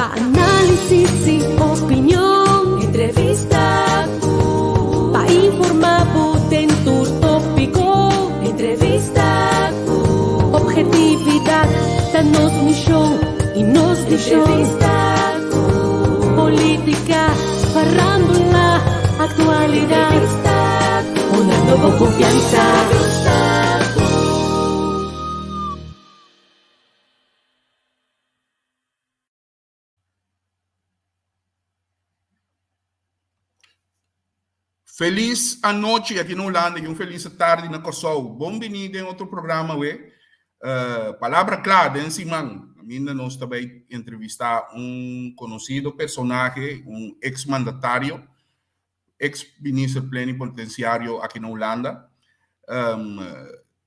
Pa análisis i opinion, entrevista ku. Pa informá bo den tur tópiko, entrevista ku. Ophetividat ta nos mishon i nos vishon. Entrevista ku. Polítika, farándula, aktualidat. Entrevista ku. Hunando bo konfiansa. Entrevista ku. Felis anochi aki na Hulanda i un felis tardi na Kòrsou. Bon bini den otro programa awe, Palabra Kla den siman. Kaminda nos ta bai entrevistá un konosido personahe, un eks mandatario, eks minister plenipotensiario aki na Hulanda,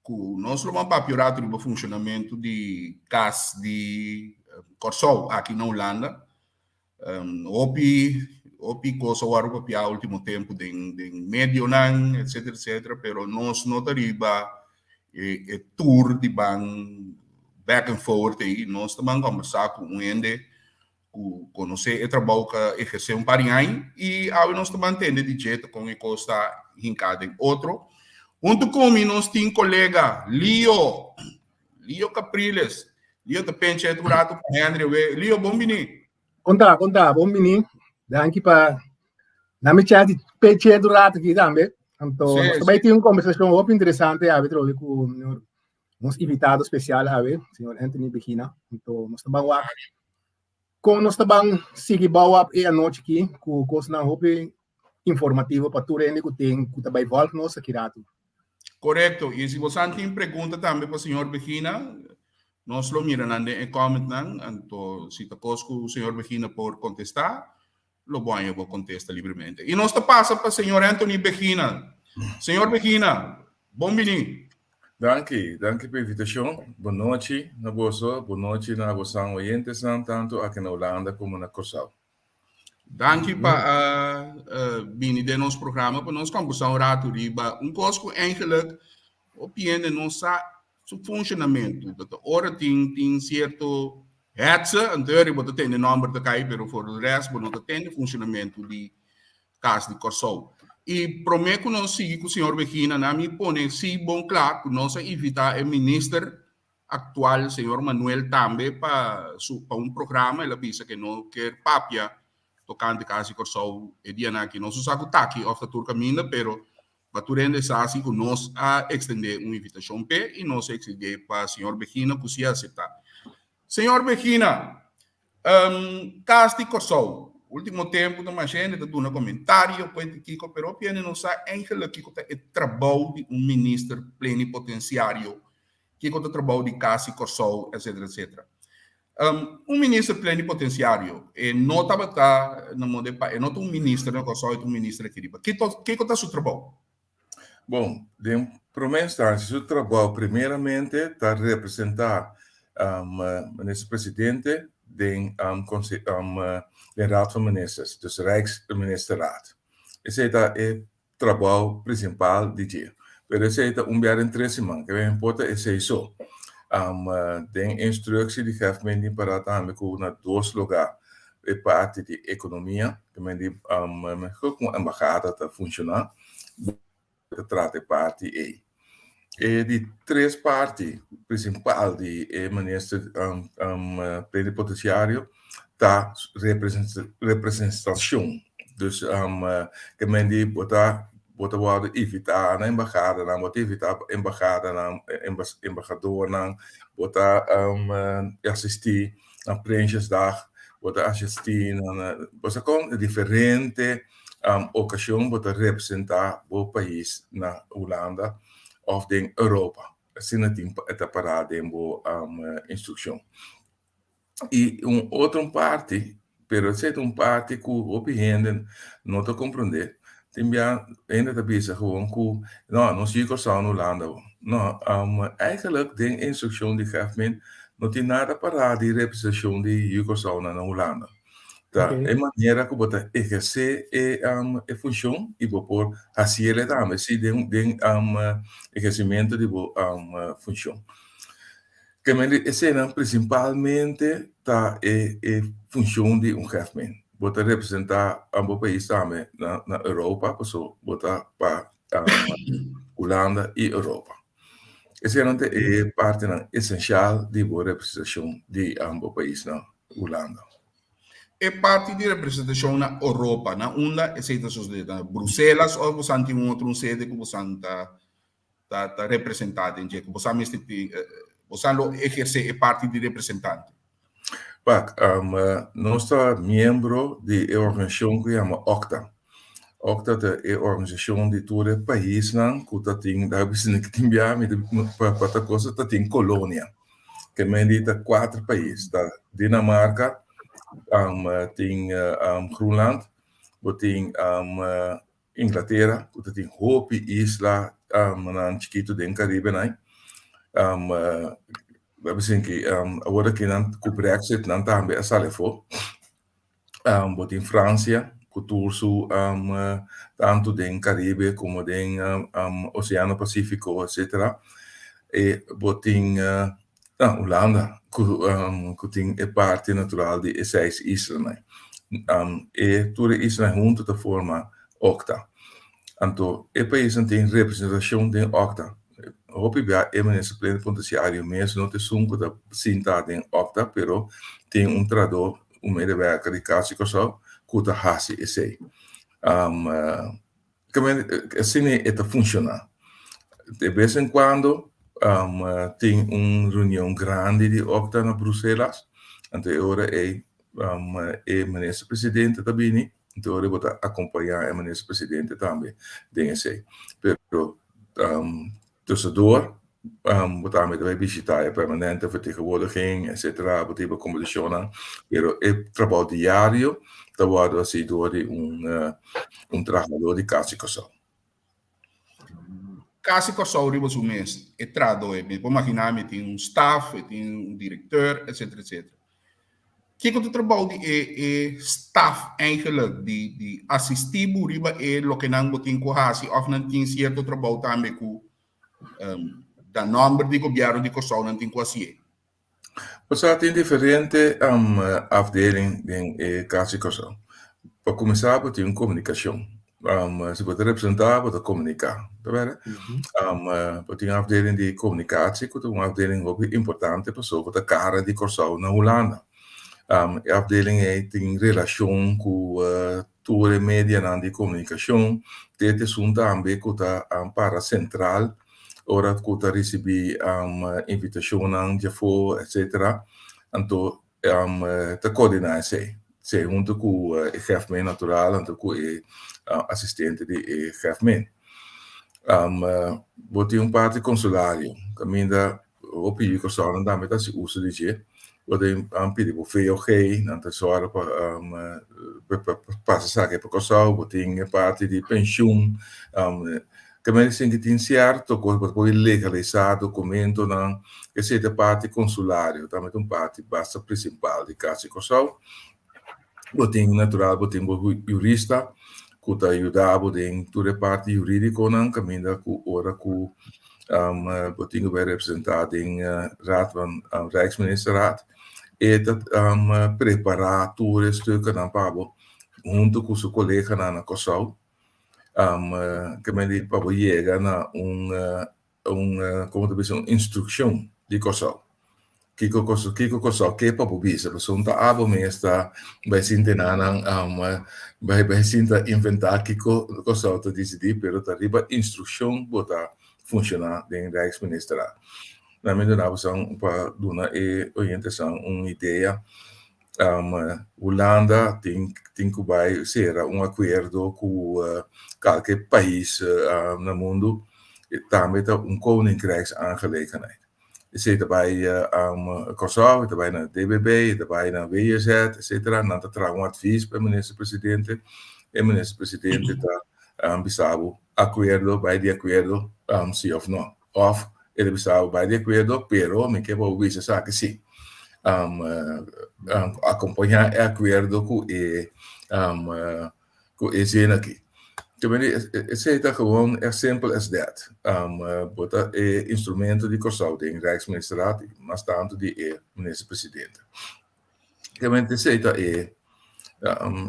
ku nos lo ban papia un ratu riba funshonamentu di kas di Kòrsou aki na Hulanda. Hopi hopi kos a wòrdu papiá último tempu den den medionan etcetera etcetera pero nos no ta riba e e tour di ban back and forth ei nos ta ban kòmbersá ku un hende ku konosé e trabou ku a ehersé un par di aña i awe nos ta ban tende di dje ta kon e kos ta hinká den otro. Huntu ku mi nos tin kolega Lio, Lio Capriles. Lio ta pencha e tur ratu pa Henry awe. Lio, bon bini. Kon ta, kon ta, bon bini. Danki pa na mi chat di peche tur ratu aki tambe. Anto, nos ta bai tin un kombersashon hopi interesante awe trobe ku nos invitado spesial awe, señor Anthony Begina. Anto, nos ta ban wak kon nos ta ban sigui bou op e anochi aki ku kosnan hopi informativo pa tur hende ku tin ku ta bai volg nos aki ratu. Korekto. I si bosan tin pregunta tambe pa señor Begina, nos lo mira nan den e commentnan. Anto si ta kos ku señor Begina por kontestá, lo bo haña bo kontesta libremente. I nos ta pasa pa señor Anthony Begina. Señor Begina, bon bini. Danki, danki pa invitashon. Bon nochi na boso, bon nochi na bosan oyentesnan tantu aki na Hulanda komo na Kòrsou. Danki pa a bini den nos programa pa nos kombersá un ratu riba un kos ku eigenlik hopi hende no sa su funshonamentu. Ta ta ora tin tin sierto hetze, anto eri bo ta tende nòmber ta kai, pero for de rest bo no ta tende funshonamentu di Kas di Kòrsou. I promé ku nos sigui ku señor Begina, nan mi pone si bon kla ku nos a invitá e minister aktual señor Manuel tambe pa su pa un programa, el a bisa ke no kier papia tokante Kas di Kòrsou e dianan aki. Nos no sa ku ta aki òf ta tur kaminda, pero pa tur hende sa si ku nos a ekstendé un invitashon p'e i nos a ekstendé pa señor Begina ku si a aseptá. Señor Begina, Kas di Kòrsou, último tempu ta masha hende ta duna komentario kuenta kiko, pero hopi hende no sa eigenlik kiko ta e trabou di un minister plenipotensiario, kiko ta trabou di Kas di Kòrsou, etcetera, etcetera. Un minister plenipotensiario e no tabata na moda e pa e no ta un minister na Kòrsou, e ta un minister aki riba. Kiko ta su trabou? Bon, den promé instansia su trabou primeramente ta representá Minister Presidente den den Raad van Ministers, dus Rijksministerraad. Esei ta e trabou prinsipal di dje. Pero esei ta un bia den tres siman, ke no importa esei so. Den instruksie di Gèfmen tin pará tambe ku na dos lugá e parti di ekonomia, ke men di mehor kon embahada ta funshoná, ta trata e parti ei. E di tres parti prinsipal di e minister plenipotensiario ta representashon. Dus ke men di bo ta bo ta wòrdu invitá na embahadanan, bo ta invitá embahadanan, embahadornan, bo ta asistí na Prinsjesdag, bo ta asistí na bo sa kon diferente okashon bo ta representá bo pais na Hulanda òf den Europa. Asina tin e ta pará den bo instrukshon. I un otro parti, pero esei ta un parti ku hopi hende no ta komprondé, tin bia hende ta bisa gewoon ku no, nos yu Kòrsou na Hulanda. No, eigenlijk den e instrukshon di Gèfmen no tin nada pará di representashon di yu Kòrsou na Hulanda. Ta e manera ku bo ta ehersé e e funshon i bo por hasiel tambe si den den ehersimentu di bo funshon. Ke men di eseinan prinsipalmente ta e e funshon di un hefmen. Bo ta representá bo pais tambe na na Europa paso bo ta pa Hulanda i Europa. Eseinan ta e partinan esenshal di bo representashon di bo pais na Hulanda. E parti di representashon na Europa, na unda esei ta sosodé? Na Bruselas òf bosan tin un otro un sede ku bosan ta ta ta representá den dje, ku bosan mester tin, bosan lo ehersé e parti di representante? Wak, nos ta miembro di e organisashon ku yama OCTA. OCTA ta e organisashon di tur e paisnan ku ta tin, da bisa ku tin bia mi ta pa ta cosa ta tin kolonia. Ke men di ta kuater pais, ta Dinamarka, tin Groenland, bo tin Inglatera ku ta tin hopi isla nan chikitu den Karibe nan. Bo a bisa ki awor aki nan ku Brexit nan tambe a sali afó. Bo tin Fransia ku tur su tantu den Karibe komo den Oseano Pasifiko etsetera. E bo tin Hulanda ku tin e parti natural di e seis islanan. E tur e islanan huntu ta forma OCTA. Anto e paisnan tin representashon den OCTA. Hopi bia e minister plenipotenciario mes no ta esun ku ta sinta den OCTA pero tin un trahadó, un medewerker di Kas di Kòrsou ku ta hasi esei. Asina e ta funshoná. De bes en kuando tin un reunion grandi di OCTA na Bruselas, anto e ora ei e minister presidente ta bini, anto e ora ei bo ta akompañá e minister presidente tambe den esei. Pero Tussendoor, bo tambe ta bai bishitá e permanente vertegenwoordiging, etcetera, bo ta hiba kombersashonnan, pero e trabou diario ta wòrdu hasí dor di un un trahadó di Kas di Kòrsou. Kas di Kòrsou riba su mes, e trahadó ei, mi por imaginá mi tin un staf, e tin un direkteur, etcetera, etcetera. Kiko ta trabou di e e staf eigenlijk di di asistí bo riba e loke nan bo tin ku hasi òf nan tin sierto trabou tambe ku da nòmber di gobièrnu di Kòrsou nan tin ku hasié? Osea tin diferente afdeling den e Kas di Kòrsou. Pa kuminsá bo tin un komunikashon. Si bo ta representá bo ta komuniká, ta bèrdè? Bo tin afdeling di komunikatie ku ta un afdeling hopi importante pasobra bo ta kara di Kòrsou na Hulanda. E afdeling ei tin relashon ku tur e medianan di komunikashon, te esun tambe ku ta para sentral ora ku ta risibí invitashonnan djafó etsetera. Anto ta koordiná esei, esei huntu ku e hefmen natural anto ku e asistente di e hefmen. Bo tin un parti konsulario kaminda hopi yu Kòrsounan tambe ta hasi uso di dje. Bo tin pidi bo VOG, nan ta sòru pa pasa esaki pa Kòrsou. Bo tin e parti di penshun. Ke men sinti tin sierto kos bo ta por legalisá dokumentonan. Esei ta parti konsulario, tambe ta un parti basta prinsipal di Kas di Kòrsou. Bo tin natural bo tin bo yurista ku ta yuda bo den tur e parti yurídikonan kaminda ku ora ku bo tin ku bai representá den Raad van Rijksministerraad e ta prepará tur e stukkenan pa bo huntu ku su koleganan na Kòrsou. Ke men di pa bo yega na un un komo ta bisa un instrukshon di Kòrsou. Kiko Kòrsou kiko Kòrsou ke pa bo bisa pasobra un ta abo mes ta bai sinti nan bai bai sinta inventá kiko Kòrsou ta disidí pero ta riba instrukshon bo ta funshoná den Rijksministerraad. Nan mi duna bo pa duna e oyentesan un idea Hulanda tin tin ku bai sera un akuerdo ku kalke pais na mundu tambe ta un koninkrijksaangelegenheid. Esei ta bai Kòrsou, e ta bai na DBB, e ta bai na WJZ, etsetera. Nan ta traha un advis pa e minister presidente. E minister presidente ta bisa bo akuerdo, bai di akuerdo si òf no. Òf e ta bisa bo bai di akuerdo, pero mi ke pa bo bisa esaki si. Akompañá e akuerdo ku e ku e zin aki. Esei ta gewoon as simple as that. Bo ta e instrumento di Kòrsou den Rijksministerraad i mas tantu di e minister-presidente. Esei ta e,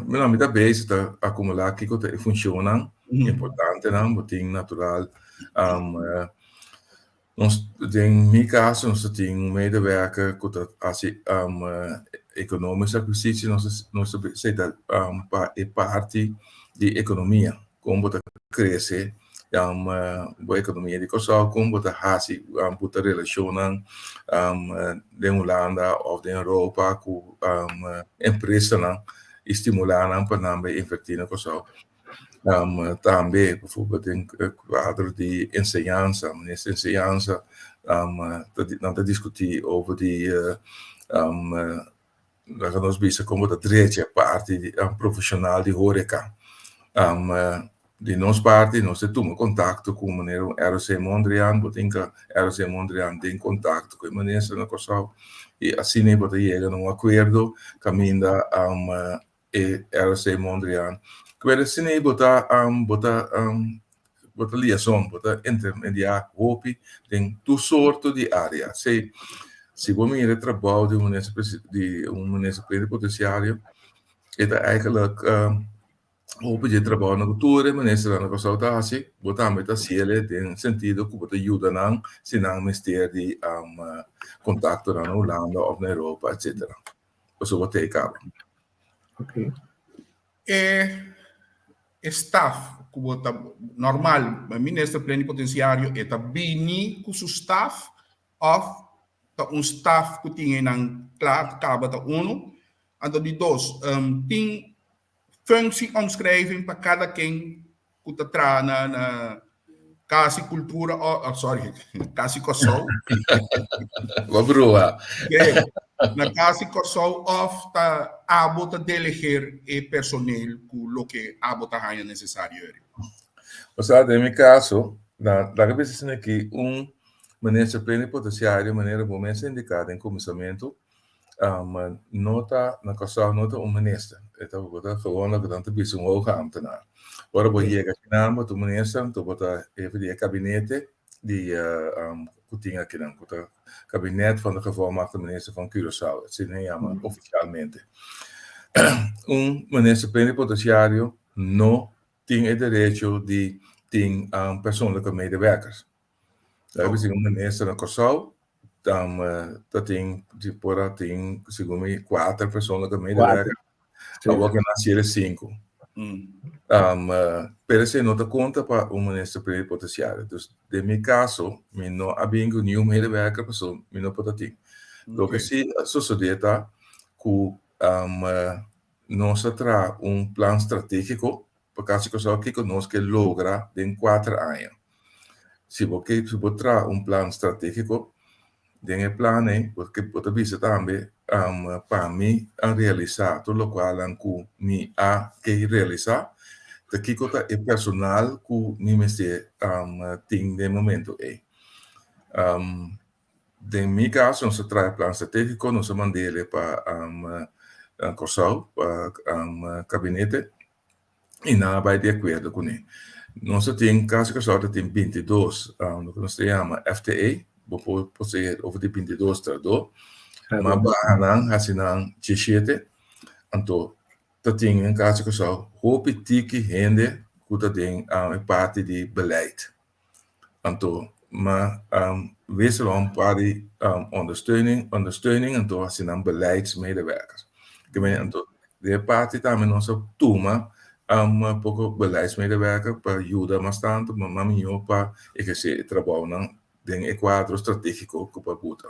mi ta bezig ta akumulá kiko ta e funshonnan importantenan. Bo tin natural, nos den mi kaso nos ta tin un medewerker ku ta hasi economische acquisitie, nos ta esei ta pa e parti di ekonomia, kon bo ta krese bo ekonomia di Kòrsou, kon bo ta hasi bo ta relashonnan den Hulanda òf den Europa ku empresanan i stimulá nan pa nan bai invertí na Kòrsou. Tambe bijvoorbeeld den kuadro di enseñansa, minister di enseñansa nan ta diskutí over di laga nos bisa kon bo ta drecha e parti di profeshonal di horeka. Di nos parti nos ta tuma kontakto ku meneer RC Mondriaan, bo tin ku RC Mondriaan den kontakto ku e minister na Kòrsou i asina bo ta yega na un akuerdo kaminda e RC Mondriaan. Kwer asina bo ta bo ta bo ta liaison, bo ta intermediá hopi den tur sorto di área. Si si bo mira e trabou di un minister di un minister plenipotenciario e ta eigenlijk hopi di e trabounan ku tur e ministernan na Kòrsou ta hasi, bo tambe ta hasiel den sentido ku bo ta yuda nan si nan mester di kontaktonan na Hulanda òf na Europa etsetera. Pasobra bo ta e kaba. Okay. E e staf ku bo ta normal, minister plenipotenciario e ta bini ku su staf òf ta un staf ku tin einan kla kaba ta unu. Anto di dos, tin functieomschrijving pa kada ken ku ta traha na na Kas di Kultura, oh, sorry, Kas di Kòrsou. Bo brua. Na Kas di Kòrsou òf ta abo ta delegeer e personeel ku loke abo ta haña nesesario eri? Osea, den mi kaso, na laga bisa asina aki, un minister plenipotenciario manera bo mes a indiká den kuminsamentu, no ta na Kòrsou no ta un minister, e ta bo ta gewoon loke nan ta bisa un hoge ambtenaar. Ora bo yega akinan bo ta un minister anto bo ta hefe di e kabinete di ku tin akinan ku ta kabinet van de gevolmachtigde minister van Curaçao asina e yama ofisialmente. Un minister plenipotenciario no tin e derecho di tin persoonlijke medewerkers. Laga bisa un minister na Kòrsou ta tin si por a tin segun mi kuater persona ta medewerker. Awor ke nan siere sinku. Pero esei no ta konta pa un minister plenipotenciario. Dus den mi kaso mi no a bin ku niun medewerker pasobra mi no por ta tin. Loke si a sosodé ta ku nos a traha un plan strategiko Pa kasi Kòrsou kiko nos ke logra den kuater aña. Si bo ke si bo traha un plan stratégiko, den e plan ei bo ke bo ta bisa tambe pa mi a realisá tur lokualnan ku mi a ke realisá, ta kiko ta e personal ku mi mester tin den e momento ei. Den mi kaso nos a traha e plan stratégiko, nos a mand'é pa Kòrsou, pa kabinete i nan a bai di akuerdo kuné. Nos a tin, kasi Kòrsou ta tin bintidos, loke nos ta yama FTE, bo por posee over di bintidos trahadó, ma baha nan hasi nan diesshete, anto ta tin den kasi Kòrsou hopi tiki hende ku ta den e parti di beleid. Anto ma wissel un par di ondersteuning, ondersteuning anto hasi nan beleidsmedewerkers. Anto di e parti tambe nos a tuma poko beleidsmedewerker pa yuda mas tantu, mas mihó pa ehersé e trabounan den e kuadro stratégiko ku por buta.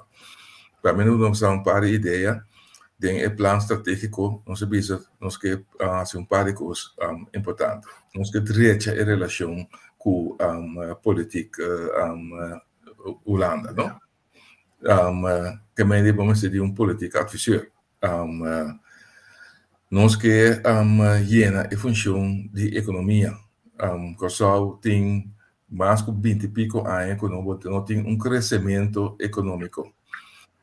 Pa mi nos a un par di idea den e plan stratégiko, nos a bisa nos ke hasi un par di kos importante. Nos ke drecha e relashon ku politiek Hulanda, no? Ke mei bo mester di un politiek adviseur. Nos ke yena e funshon di ekonomia. Kòrsou tin mas ku binti piko aña ku no tin un kresementu ekonómiko.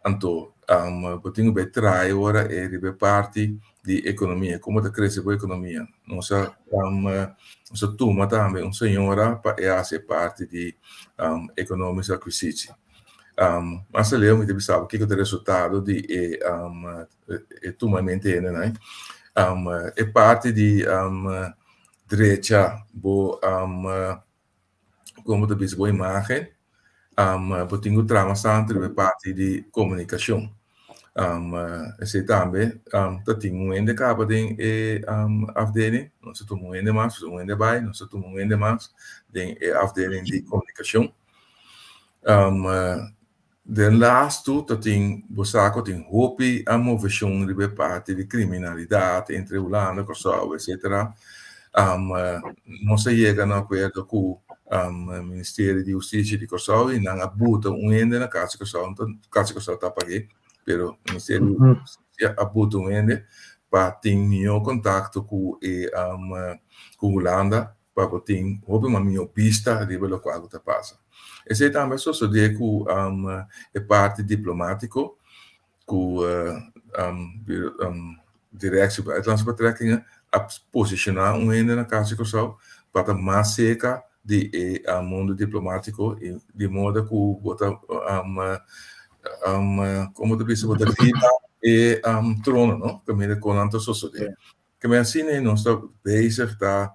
Anto. Bo tin ku bai traha e ora ei riba e parti di ekonomia, komo ta krese bo ekonomia. Nos a nos a tuma tambe un señora pa e hasi e parti di ekonomische acquisitie. Mas aleu mi ta bisa bo kiko ta e resultado di e e tumamento e hendenan. E parti di drecha bo Komo ta bisa bo imagen, bo tin ku traha mas tantu riba e parti di komunikashon. Esei tambe ta tin un hende kaba den e afdeling, nos ta tuma un hende mas, un hende bai, nos ta tuma un hende mas den e afdeling di komunikashon. Den lastu ta tin bo sa ku tin hopi a moveshon riba e parti di kriminalidat entre Hulanda, Kòrsou etsetera. Nos a yega na akuerdo ku Ministerio di Hustisia di Kòrsou i nan a buta un hende na Kas di Kòrsou, no ta Kas di Kòrsou ta pag'é, pero Ministerio di Hustisia a buta un hende pa tin mihó kontakto ku e ku Hulanda pa bo tin hopi mas mihó bista riba lokual ku ta pasa. Esei tambe a sosodé ku e parti diplomátiko ku Directie Buitenlandse Betrekkingen a posishoná un hende na Kas di Kòrsou pa ta mas serka di e mundu diplomátiko i di moda ku bo ta komo ta bisa bo ta riba e trono no kaminda kon nan ta sosodé. Keme asina nos ta bezig ta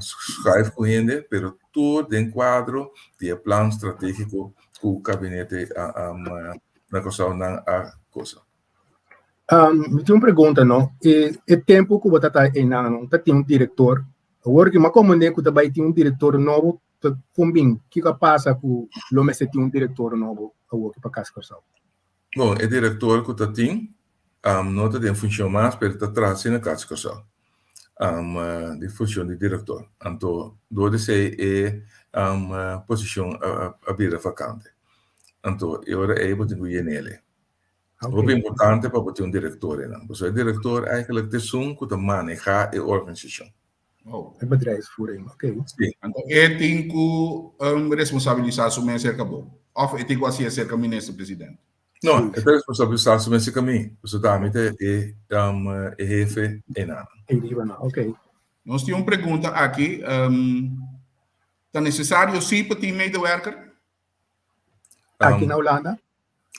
schuif ku hende, pero tur den kuadro di e plan strategiko ku kabinete na Kòrsou nan a kosa. Mi tin un pregunta no, e e tempu ku bo ta ta einan no ta tin un direktor, awor ki mi a komprende ku ta bai tin un direktor nobo ta kon bin? Kiko a pasa ku lo mester tin un direktor nobo awor ki pa Kas Kòrsou? Bon, e direktor ku ta tin no ta den funshon mas, pero ta traha si na Kas Kòrsou, di funshon di direktor. Anto dor di esei e posishon a bira vakante. Anto e ora ei bo tin ku yen'el. Hopi importante pa bo tin un direktor einan, pasobra e direktor eigentlik ta esun ku ta manehá e organisashon. Oh. E bedrijfsvoering, oké. Okay. Sí. Anto e tin ku um, responsabilisá su mes serka bo. Of e tin ku hasié serka minister-president. No, e ta responsabilisá su mes serka mi. Pasobra ta mi ta e, um, e hefe einan. Einan, oké. Okay. Nos tin un pregunta aki. Um, ta nesesario sí pa tin medewerker? Aki na Hulanda?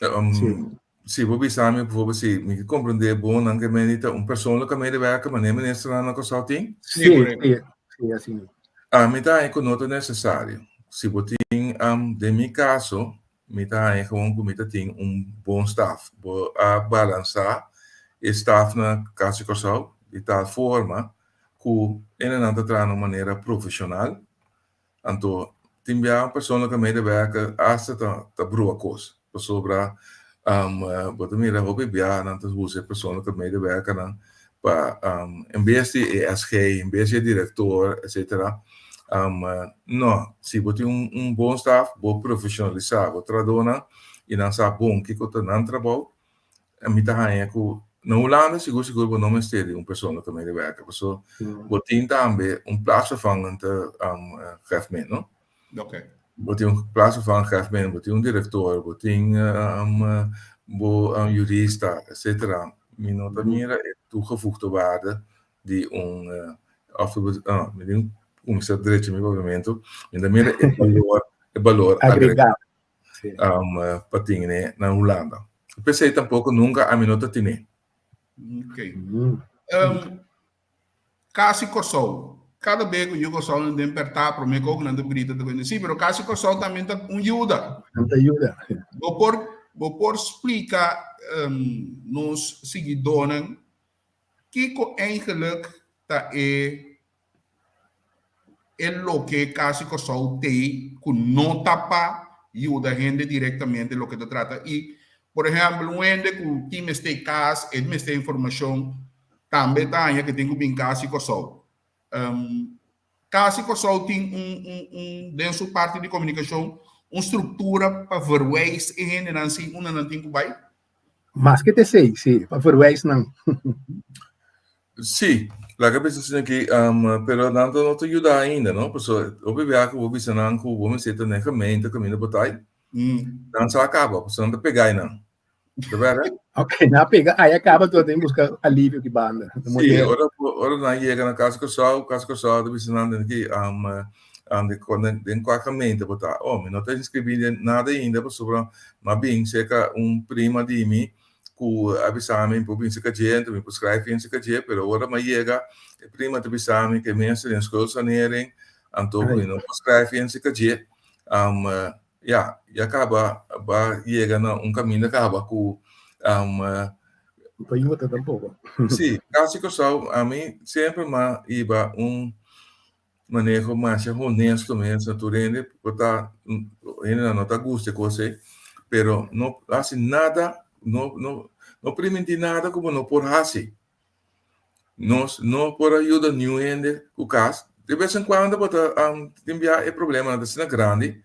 Um, sí. Si bo bisa mi, bijvoorbeeld, si mi ke comprende bon, nan ke meni ta un persoonlijke medewerker, maar ne minister nan na Kòrsou tin? Sí, sí, sí, asina. Ah, mi ta haña ku no ta nesesario. Si bo tin, um, den mi kaso, mi ta haña gewoon ku mi ta tin un bon staf. Bo a balansá e staf na Kas di Kòrsou di tal forma ku enenan ta traha na un manera profeshonal. Anto tin bia un persona ku a medewerker asta ta ta brua kos pasobra bo ta mira hopi bia nan ta usa e persona ku a medewerkernan pa en bes di e SG en bes di e direktor etsetera no si bo tin un bon staf bo profeshonalisá bo trahadónan i nan sa bon kiko ta nan trabou Mi ta haña ku na Hulanda sigur sigur bo no mester di un persona ku medewerker paso bo tin tambe un plaatsvervangend chefman no. Bo tin un plaatsvervangend chefman, bo tin un direktor, bo tin bo jurista etcetera. Mi no ta mira e toegevoegde waarde di un of mi tin kuminsá drecha mi papiamentu, mi ta mira e balor e balor agregá. Pa tine na Hulanda. P'esei tampoko nunka ami no ta tine. Ok. Kasi Kòrsou. Kada be ku yu Kòrsou nan den pèrtá promé kos ku nan ta grita ta kuenta, sí, pero kasi Kòrsou tambe ta un yuda. Nan ta yuda. Bo por bo por splika nos siguidónan kiko eigenlik ta e E loke Kasi Kòrsou tei ku no ta pa yuda hende direktamente loke ta trata i por ehèmpel un hende ku tin mester kas e mester informashon tambe ta haña ku tin ku bin Kasi Kòrsou. Kasi Kòrsou tin un un un den su parti di komunikashon un struktura pa verwijs e hendenan si unda nan tin ku bai? Maske ta esei, sí, pa verwijs nan. Sí, laga bisa asina aki, pero nan ta no ta yuda ainda, no? Pasobra hopi biaha ku bo bisa nan ku bo mester ta na e gemeente kaminda bo ta ai, nan sa kaba, pasobra nan ta pega einan. Ta bèrè? Ok, na pega aya kaba tu tin buska alivio ki banda. Sí, ora ora nan yega na Kas Kòrsou, Kas Kòrsou ta bisa nan den ki um, um, de, den, den kua gemeente bo ta. Oh, mi no ta inskribí den nada ainda pasobra m'a bin serka un prima di mi ku a bisa mi por bin serka dje, enton mi por skrijf in serka dje, pero ora m'a yega e prima ta bisa mi ke mi a den schuldsanering, anto mi no por skrijf in serka dje. Um, Ya, ya kaba ba yega na un kaminda kaba ku um, Pa yuda tampoko. Sí, kasi Kòrsou ami semper m'a hiba un maneho masha honesto mes na tur hende, por ta hendenan no ta gusta e kos ei, pero no hasi nada, no no no primintí nada ku bo no por hasi. Nos no por a yuda niun hende ku kas. De bes en kuando bo ta tin bia e problemanan ta asina grandi,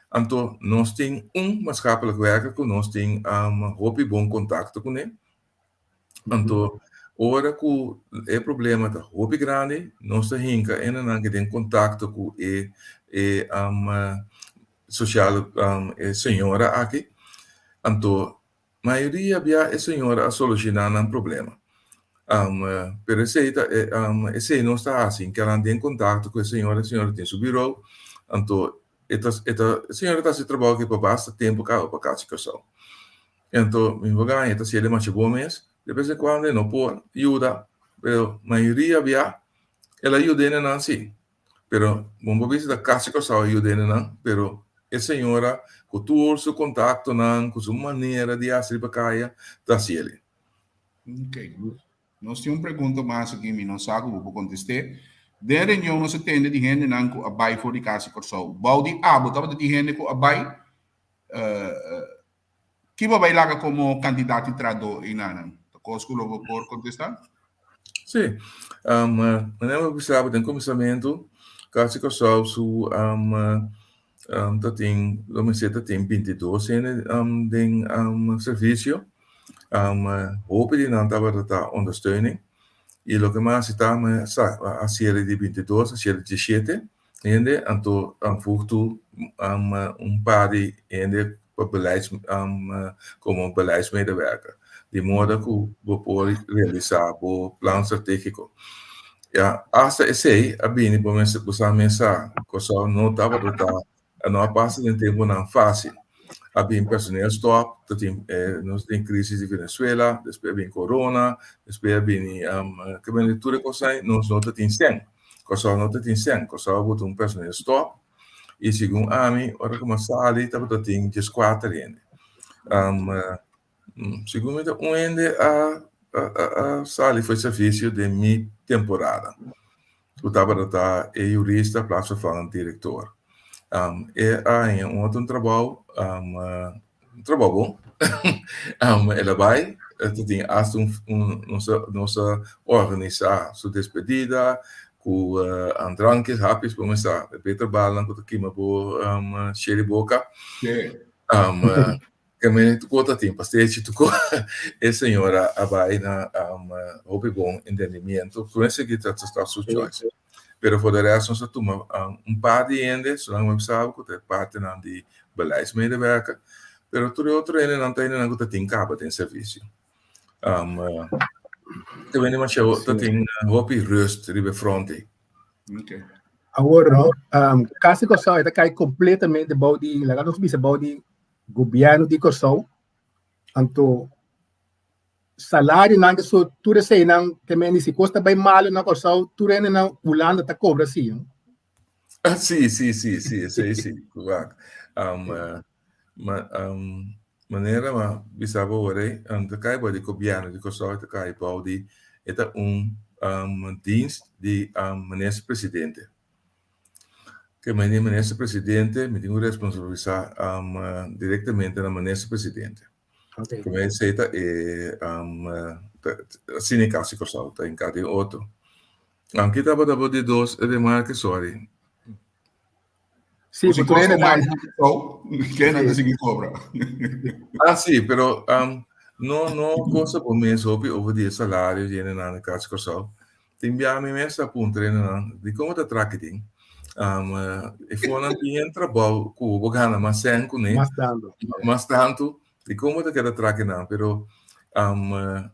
anto nos tin un maatschappelijk werker ku nos tin hopi bon kontakto kuné. Anto ora ku e problema ta hopi grandi, nos ta hinka hendenan ke den kontakto ku e e sosial e señora aki. Anto Mayoria bia e señora a solushoná nan problema. Pero esei ta esei nos ta hasi, keda den kontakto ku e señora, e señora tin su birou, anto e ta e ta e señora ta hasi trabou aki pa basta tempu kaba pa Kasi Kòrsou. Anto mi por gaña e ta hasié masha bon mes, de bes en kuando e no por yuda, pero mayoria bia el a yuda hendenan si. Pero bon por bisa ta Kasi Kòrsou a yuda hendenan, pero e señora ku tur su kontaktonan, ku su manera di hasi riba kaya, ta hasi el'e. Ok. Nos tin un pregunta mas aki, mi no sa ku bo por kontest'é. Den reunion nos a tende di hendenan ku a bai for di Kasi Kòrsou. Bou di abo tabata tin hende ku a bai? Ki bo bai laga komo kandidat di trahadó einanan? Ta kos ku lo bo por kontestá? Sí. Um, manera bo bisa bo den kuminsamentu, Kasi Kòrsou su um, um, ta tin, lo mester ta tin bintidos hende um, den um, servisio. Um, hopi di nan tabata ta ondersteuning. I loke mi a hasi ta, mi a sa, a hasiel di bintidos, a hasiel di diesshete. Hende anto a voeg toe un par di hende pa beleids komo beleidsmedewerker. Di moda ku bo por realisá bo plan strategiko. Ya, asta esei a bini bo mester bo sa mes sa Kòrsou no tabata ta no a pasa den tempunan fásil. A bin personeel stòp, ta tin nos tin krisis di Venezuela, despues a bin corona, despues a bini tur e kosnan nos no ta tin sèn. Kòrsou no ta tin sèn. Kòrsou a bota un personeel stòp i segun ami ora ku mi a sali tabata tin dieskuater hende. Segun mi ta un hende a a sali for e servisio den mi temporada ku tabata ta e jurista plaatsvervangend direktor. E a haña un otro trabou Un trabou bon. El a bai, e ta tin asta un, un, nos a, nos a organisá su despedida ku uh, drankjes, hapjes, por mesa, e bitterballen ku ta kima bo um, sherry boka. Sí. Um, uh, ke men tu kota tin pastechi tu ko. E señora a bai na um, hopi bon entendimiento. Ku esaki ta ta su choice. Pero for de rest nos a tuma un par di hende, solange mi sabi ku ta e partenan di beleidsmedewerker, pero tur e otro hendenan ta hendenan ku ta tin kaba den servisio. Um, ta bini masha ta tin hopi rust riba e front ei. Okay. Awor no, um, Kasi Kòrsou ta kai kompletamente bou di, laga nos bisa bou di gobièrnu di Kòrsou. Anto salarionan so tur eseinan ke men di si kos ta bai malo na Kòrsou tur hende na Hulanda ta kobra si. Ah, sí, sí, sí, sí, esei sí, wak. Um, uh, ma, um, manera ma bisa bo ora ei, um, ta kai bou di gobièrnu di Kòrsou, ta kai bou di, e ta un um, dienst di um, minister presidente. Ke meni minister presidente, mi tin ku responsabilisá um, direktamente na minister presidente. Okay. Como esei ta e um, asina e kasi Kòrsou ta hinká den otro. Anke tabata bo di dos remarke, sorry. Sí, Si bo kos trainer mal ta- Kòrsou, ken nan ta sigui kobra? Ah, sí, pero um, no, no kosa bo mes hopi over di e salario di hendenan na Kasi Kòrsou. Tin bia mi mes a puntra hendenan di komo ta traki tin. Um, e fonan tin trabou ku bo gana mas sèn kuné, Mas tantu. mas tantu. Dikon bo ta keda traha kinan? Pero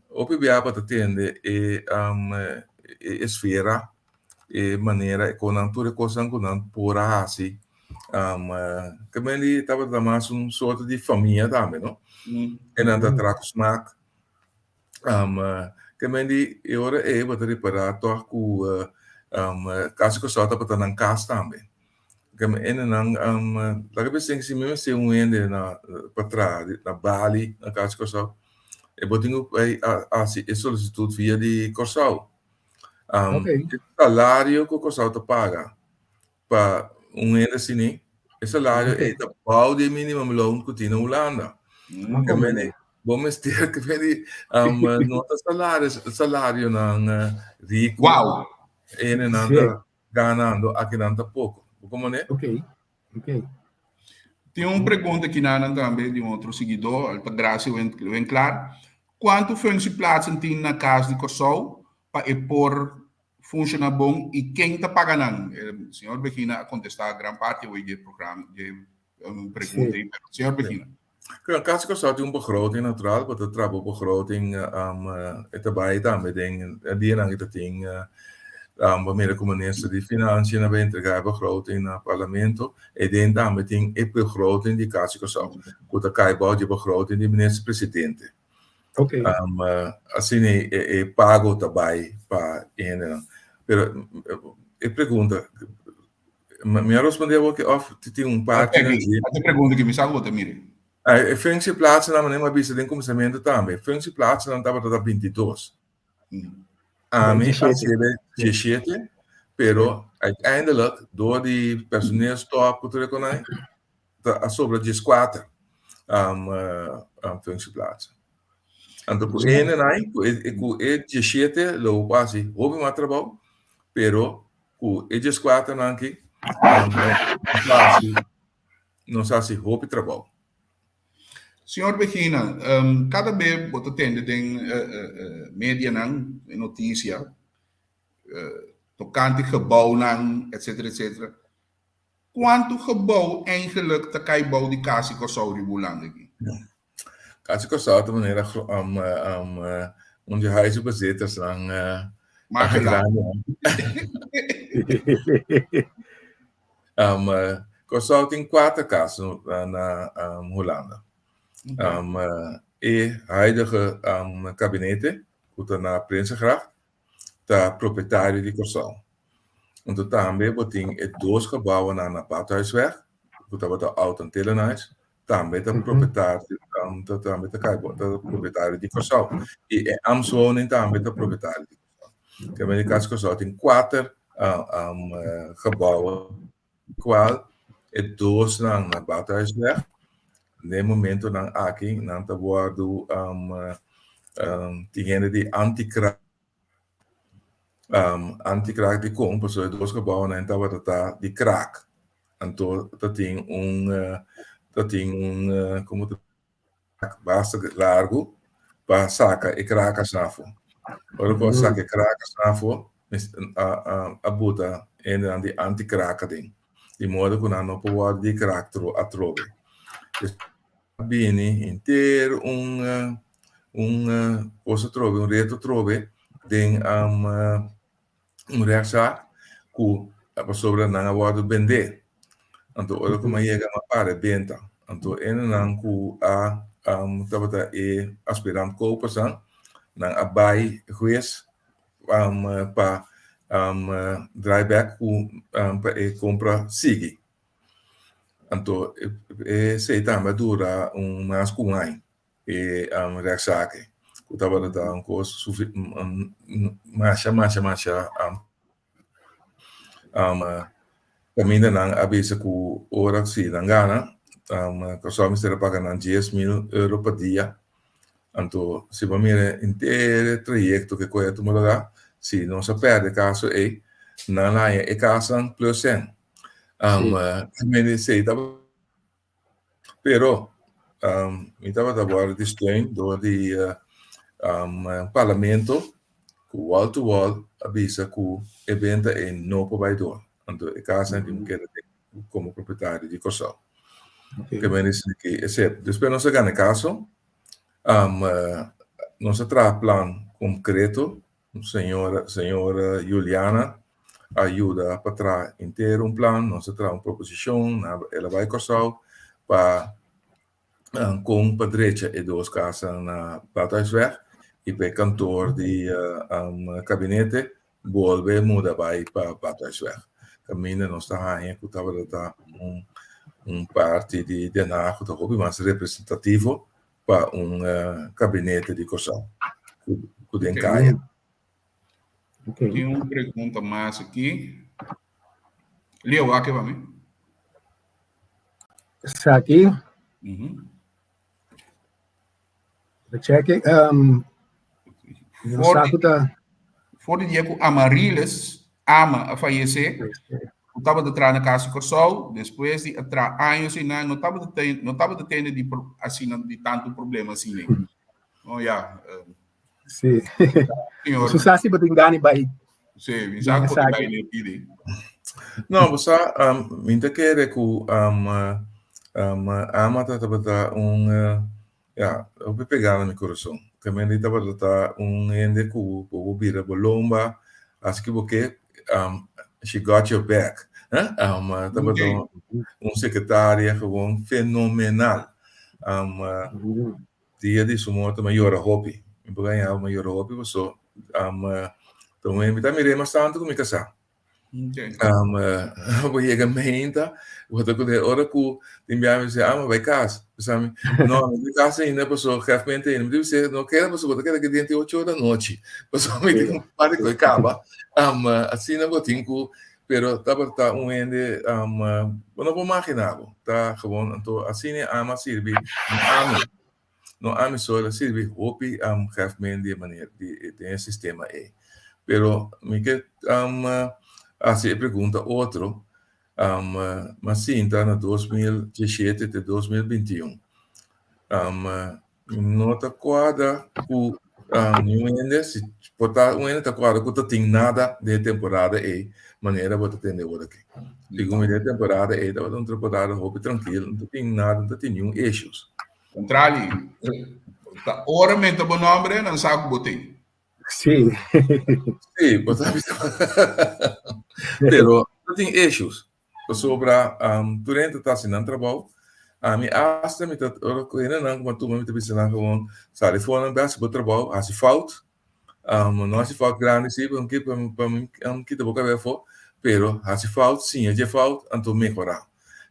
hopi biaha bo ta tende e e esfera, e manera e kon nan tur e kosnan ku nan por a hasi. Kemey tabata mas un sorto di famia tambe no. E nan ta traha ku smak. Kemey di e ora ei bo ta ripará tòg ku Kas di Kòrsou tabata nan kas tambe. Hendenan laga bisa si mi mester un hende na pa traha na Bali na Kas di Kòrsou e bo tin ku bai hasi e solisitut via di Kòrsou. E salario ku Kòrsou ta paga pa un hende asina e salario ei ta bou di e minimum loon ku tin na Hulanda. Bo mester ke di no ta salario salarionan riku hendenan ta ganando akinan ta poko. Bo komprende? Ok, ok. Tin un pregunta kinanan tambe di un otro siguidó, Altagracia Winklaar. Kuantu functieplaatsen tin na Kas di Kòrsou pa e por funshoná bon i ken ta paga nan? Señor Begina a kontestá gran parti awor di e programa, di e pregunta ei, pero señor Begina. Kla, Kas di Kòrsou tin un begroting natural, bo ta traha bo begroting, e ta bai tambe den e dianan ku ta tin, bo mira ku minister di Finansia a bai entregá e begroting na parlamento, e den tambe tin e begroting di Kas di Kòrsou, ku ta kai bou di e begroting di minister presidente. Asina e pago ta bai pa e hendenan. Pero e pregunta, Mi a respondé awor ke òf tin un parti na dje. E pregunta ke mi sa ku bo ta mira. E functieplaatsennan, manera mi a bisa den kuminsamentu tambe, functieplaatsennan tabata ta bintidos. Ami a sirbi diesshete, pero uiteindelijk dor di personeelstop ku tur e konai, ta a sobra dieskuater functieplaatsen. Anto ku e hendenan, ku e diesshete lo bo por hasi hopi mas trabou, pero Ku e dieskuaternan aki nos a hasi hopi trabou. Señor Begina, kada be bo ta tende den medianan, den notisia, tokante gebounan, etsetera, etsetera. Kuantu gebou eigenlik ta kai bou di Kas di Kòrsou riba Hulanda aki? Kasi Kòrsou ta manera un di huisbezitters-nan grandi. Kòrsou tin kuater kas na Hulanda. E huidige kabinete ku ta na Prinsengracht ta propietario di Kòrsou. Anto tambe bo tin e dos gebouwennan na Badhuisweg ku tabata Oud Antillenhuis tambe ta propietario ta tambe ta kai ta propietario di Kòrsou. I e ambtswoning tambe ta propietario di Kòrsou. Ke men di kas Kòrsou tin kuater gebouwen kual e dosnan na Badhuisweg den momentonan aki nan ta wòrdu tin hende di anti-kraak anti-kraak dikon pasobra e dos gebouwennan tabata ta di kraak. Anto ta tin un ta tin un como ta basta largo pa saca e krakas afo. Ora cu a saca e krakas afo a a buta hendenan di anti-kraak aden. Di modo cu nan no por wordo di kraak atrobe. A bini henter un un cos atrobe, un reto atrobe den un rechtszaak ku pasobra nan a wòrdu bendé. Anto ora ku mi a yega mi a para e benta. Anto hendenan ku a tabata e aspirant kopersnan, nan a bai hues pa draai bèk ku pa e kompra sigui. Anto esei tambe a dura un mas ku un aña. E rechtszaak ei ku tabata ta un kos masha masha masha kaminda nan a bisa ku ora si nan gana Kòrsou mester a paga nan 10.000 euro pa dia. Anto si bo mira henter e trayekto ku a tuma lugá si nos a pèrdè e kaso ei nan a haña e kasnan plus sèn. Esei tabata. Pero mi tabata wòrdu di steun dor di parlamento ku wall to wall a bisa ku e benta ei no por bai dor. Anto e kasnan tin ku keda komo propietario di Kòrsou. Ke men di ki esei. Despues nos a gana e kaso, nos a traha plan konkreto, señora señora Juliana a yuda pa traha henter un plan, nos a traha un proposishon, el a bai Kòrsou pa kon pa drecha e dos kasnan na Badhuisweg i pa e kantor di kabinete bolbe muda bai pa Badhuisweg. Kaminda nos ta haña ku tabata ta un un parti di Den Haag ku ta hopi mas representativo pa un kabinete di Kòrsou ku den kaya. Tin un pregunta mas aki. Leo, wak pa mi. Esaki. Check. For di dia ku Amarilis ama a fayesé, ku tabata traha na Kas di Kòrsou, despues di a traha años einan, no tabata ten, no tabata tende di asina di tantu problema asina. Oh ya. Sí. Señor. Su sa si bo tin gana bai. Sí, mi sa ku bai ne pidi. No, bo sa, mi ta kere ku um, ama ta tabata un Ya, hopi pegá na mi kurason. Kemende tabata ta un hende ku bo por bira bo lomba, hasi ki bo ke, she got your back. Tabata un sekretaria gewoon fenomenal. Dia di su morto mi a yora hopi. Mi por gaña bo, mi a yora hopi paso ta un hende, mi ta mir'é mas tantu ku mi kasá. Bo yega meinta, bo ta kuné ora ku tin biaha mi bisa, ah, mi bai kas. Bisa mi, no, mi bai kas ainda paso gef mente ainda. Mi ta bisa, no keda paso bo ta keda aki denter ocho ora anochi. Paso mi tin un par di kos kaba. Asina bo tin ku, pero tabata un hende, bo no por magina bo. Ta gewoon, anto asina e ama sirbi no ami. No ami so, el a sirbi hopi gef men di e manera di den e sistema ei. Pero mi ke hasi e pregunta otro, mi a sinta na 2017 te 2021. Mi no ta kuadra ku niun hende, si por ta un hende ta kuadra ku ta tin nada den e temporada ei manera bo ta tende ora aki. Segun mi den e temporada ei tabata un temporada hopi trankil, no ta tin nada, no ta tin niun issues. Kontrali, ta ora menta bo nombre, nan sa ku bo tin. Sí. Sí, bo ta bisa. Pero no tin issues. Pasobra um, tur hende ta hasi nan trabou. Ami hasta mi ta ora ku hendenan ku tuma mi ta bisa nan gewoon sali for nan bes bo trabou, hasi fout. No hasi fout grandi sí, pa pa pa mi kita bo kabes afó, pero hasi fout, siña dje fout, anto mehorá.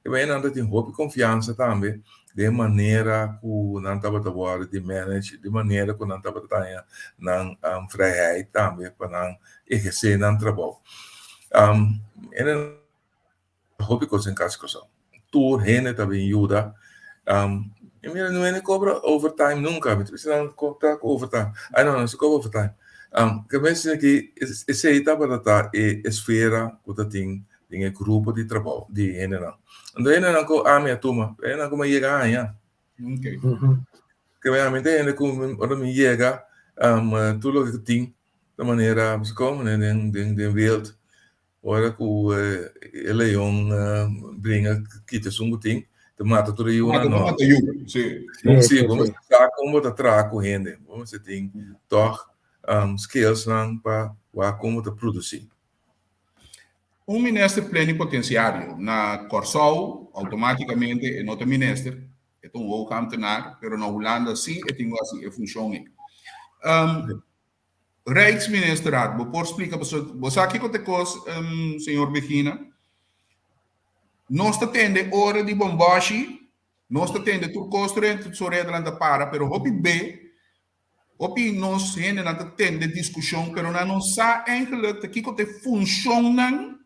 E manera nan ta tin hopi konfiansa tambe den manera ku nan tabata wòrdu di manage, di manera ku nan tabata taña nan vrijheid tambe pa nan ehersé nan trabou. Hopi kos den kas kòrsou. Tur hende ta bin yuda. I mira no hende kobra overtime nunka. Mi ta bisa nan kon ta ku overtime. Ai no, no se kobra overtime. Ke mes aki esei tabata ta e esfera ku ta tin den e grupo di trabou di hendenan. Anto hendenan ku ami a tuma, hendenan ku mi a yega haña. Ke ami ta hende ku ora mi yega tur loke ku tin ta manera, den den wereld. Ora ku e leon bringa kita esun ku tin, ta mata tur e yunan. No. Mata yu, si. Si, bo mester sa kon bo ta traha ku hende. Bo mester tin tòg skillsnan pa wak kon bo ta produsí. Un minister plenipotensiario na Kòrsou outomátikamente e no ta minister, e ta un hoogambtenaar, pero na Hulanda sí e tin ku hasi e funshon ei. Rijksministerraad, bo por splika pasobra bo sa kiko ta e kos, señor Begina? Nos ta tende ora di bomboshi, nos ta tende tur kos tur hende su redanan ta para, pero hopi be, hopi nos hendenan ta tende diskushon, pero nan no sa eigenlijk ta kiko ta e funshonnan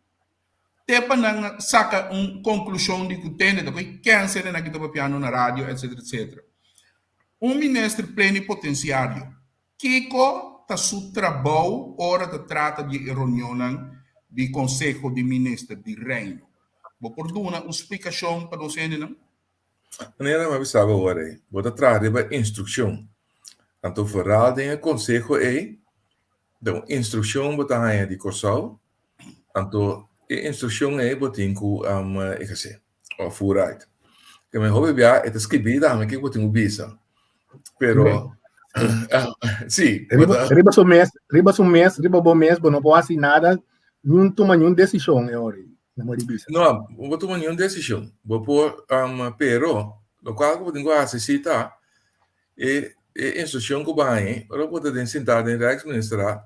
te pa nan saka un konklushon di ku tende ta koe kèns hendenan ki ta papiando na radio, etcetera, etcetera. Un minister plenipotenciario Kiko ta su trabou ora ta trata di e reunionnan di Konseho di Minister di Reino? Bo por duna un splikashon pa nos hendenan? Manera mi a bisa bo awor ei, bo ta traha riba instrukshon. Anto foral den e konseho ei, den un instrukshon bo ta haña di Kòrsou, anto e instrukshon ei bo tin ku ehersé òf voer uit. Ke men hopi bia e ta skibí tambe kiko bo tin ku bisa. Pero sí, Riba, riba su mes, riba su mes, riba bo mes, bo no por hasi nada, niun tuma niun desishon e ora ei. No por bisa. No, bo por tuma niun desishon. Bo por, um, pero lokual ku bo tin ku hasi sí ta e e instrukshon ku bo haña, ora bo ta den sintá den Rijksministerraad,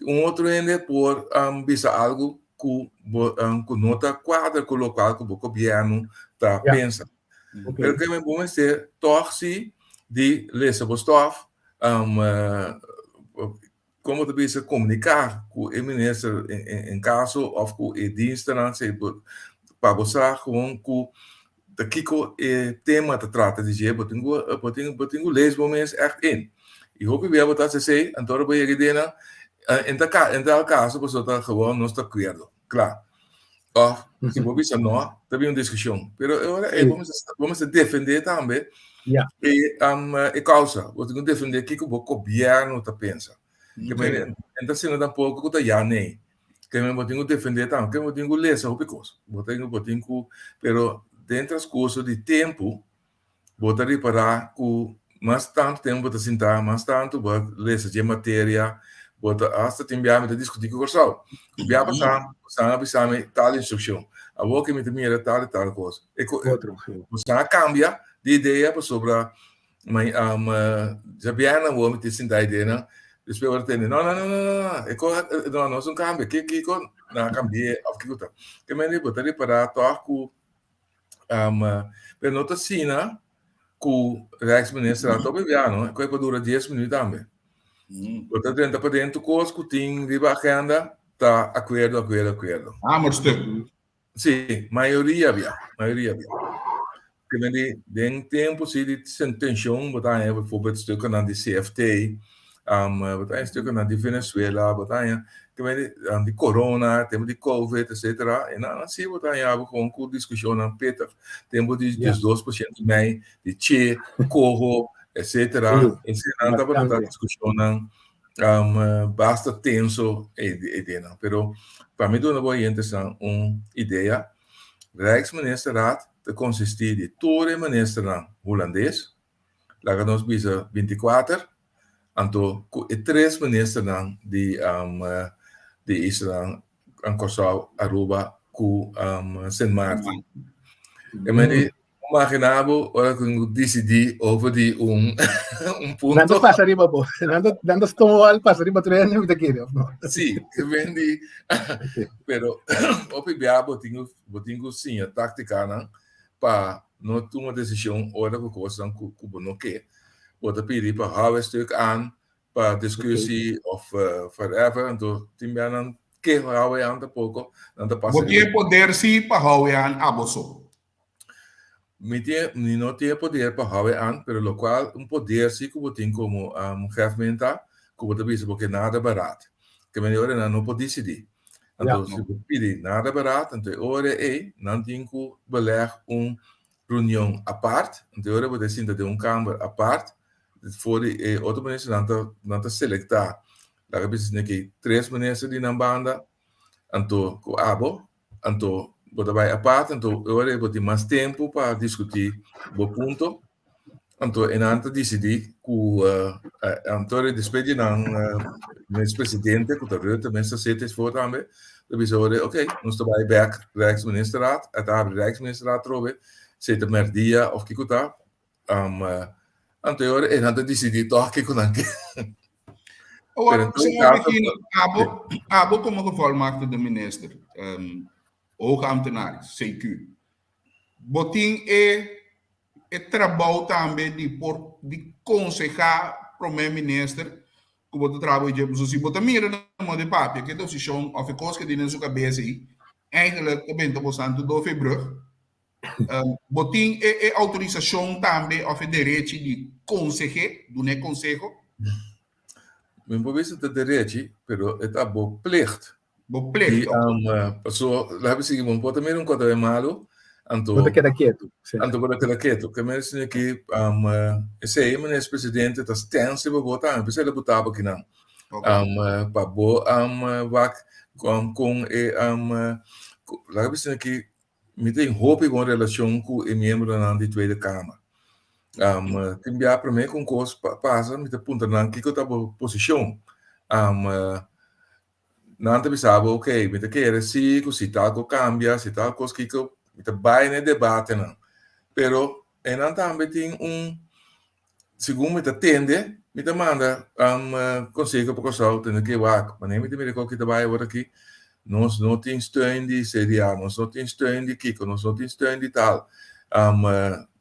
un otro hende por um, bisa algu ku bo um, ku no ta kuadra ku lokual ku bo gobièrnu ta pensa. Pero ke men bo mester tòg si di lesa bo stòf, um, kon bo ta bisa komuniká ku e minister en kaso òf ku e dienstennan si bo pa bo sa gewoon ku ta kiko e tema ta trata di dje bo tin ku bo tin bo tin ku lees bo mes ègt in. I hopi bia bo ta hasi esei anto ora bo yega dena en ta en tal kaso pasobra ta gewoon nos ta akuerdo kla. Òf si bo bisa no ta bin un diskushon pero e ora ei bo mester bo mester defendé tambe e e kousa bo tin ku defendé kiko bo gobièrnu ta pensa. Ke men en ta asina tampoko ku ta ya nee. Ke men bo tin ku defendé tambe, ke bo tin ku lesa hopi kos. Bo tin bo tin ku, pero den transkurso di tempu bo ta ripará ku mas tantu tempu bo ta sintá, mas tantu bo a lesa dje materia, bo ta asta tin biaha mi ta diskutí ku Kòrsou. Ku biaha pasá bosan a bisa mi tal instrukshon, awor ke mi ta mira tal i tal kos. E ku bosan a kambia di idea pasobra Mi djabièrnè awor mi tin sinta ideanan, despues ora tende, no, no, no, no, no, e kos, no, nos no kambia, ki kiko nan a kambi'é òf kiko ta. Ke manera bo ta ripará tòg ku, pero no ta asina ku Rijksminister a topa biaha no, e kos por dura dies minüt tambe. Bo ta drenta paden tur kos ku tin riba agenda ta akuerdo, akuerdo, akuerdo. Hamerstuk. Sí, mayoria bia, mayoria bia. Ke men di, den tempu sí di tenshon, bo ta haña bijvoorbeeld stukkennan di CFT, um, bo ta haña stukkennan di Venezuela, bo ta haña, ke men di, um, di corona, tempu di COVID, etcetera. E nan sí bo ta haña bo gewoon ku diskushonnan pittig. Tempu di 12% mei, di Che, Coho, etcetera. Esei nan tabata diskushonnan um, basta tenso e ideanan. Pero pa mi duna bo oyentesnan un idea, Rijksministerraad ta konsistí di tur e ministernan hulandes, laga nos bisa 24, anto ku e tres ministernan di um, di islanan Kòrsou, Aruba ku um, Sint Maarten. E meni Imagina bo ora ku bo disidí over di un un punto. Nan ta pasa riba bo. Nan ta nan ta stonewall pasa riba tur hende mi ta kere of no? Sí, ven di pero hopi bia bo tin bo tin ku siña táktikanan pa no tuma desishon ora ku kosnan ku ku bo no ke. Bo ta pidi pa hou e stuk aan pa discussie of whatever, anto tin bia nan ke hou e aan tampoko, nan ta pasa Bo tin e poder sí pa hou e aan abo so. Mi tin, mi no tin e poder pa hou e aan, pero locual un poder si cu bo tin como chefman ta, cu bo ta bisa bo ke nada barat. Ke mende ora nan no por dicidi. Anto si bo pidi nada barat, anto e ora ey nan tin cu beleg un reunion apart, anto e ora bo ta sinta den un kamber apart, for di e otro minister nan ta nan ta selecta, laga bisa esaki tres minister di nan banda, anto cu abo Anto bo ta bai apart, anto e ora ei bo tin mas tempu pa diskutí bo punto. Anto e nan ta disidí ku anto despues di nan mes presidente ku ta Rutte mes ta sete esfor tambe ta bisa ora ei oké nos ta bai bèk Rijksministerraad a ta habri Rijksministerraad atrobe sete mèrdia òf kiko ta anto e ora ei nan ta disidí tòg kiko nan ke. Awor, señor Regino, abo, abo como gevolmachtigde minister, um, hoge ambtenaar, CQ, bo tin e, e trabou tambe di por di consehá prome minister ku bo ta traha bo dje. So si bo ta mira na modo di papia ke desishon of e kos ke tin den su kabes ei, eigenlijk ta benta bo santu dofe brug. Um, bo tin e, e autorisashon tambe of e derechi di konsehé, dun'é konseho? Mi por bisa ta derechi, pero e ta bo plicht. Bo plicht, Di, um, paso, labi sigui, bo por ta mira un kota de malo, anto... Bo ta keda ketu. Sí. Anto bo ta keda ketu. Ke men sino ki, um, esei, meneer presidente, ta stens riba bo tambe, p'esei lo botá bo kinan. Okay. Um, pa bo, um, wak, um, kon e, um, laga bisa ki, Mi tin hopi bon relashon ku e miembronan di Tweede Kamer. Um, tin bia promé ku un kos pasa, mi ta puntra nan kiko ta bo posishon. Um, nan ta bisa bo, ok, mi ta kere si ku si tal ko kambia, si tal kos kiko, mi ta bai na e debatenan. Pero e nan tambe tin un, segun mi ta tende, mi ta manda um, konseho pa Kòrsou tende ke wak, manera mi ta mira ku ta bai awor aki, nos no tin steun di CDA, nos no tin steun di kiko, nos no tin steun di tal. Um,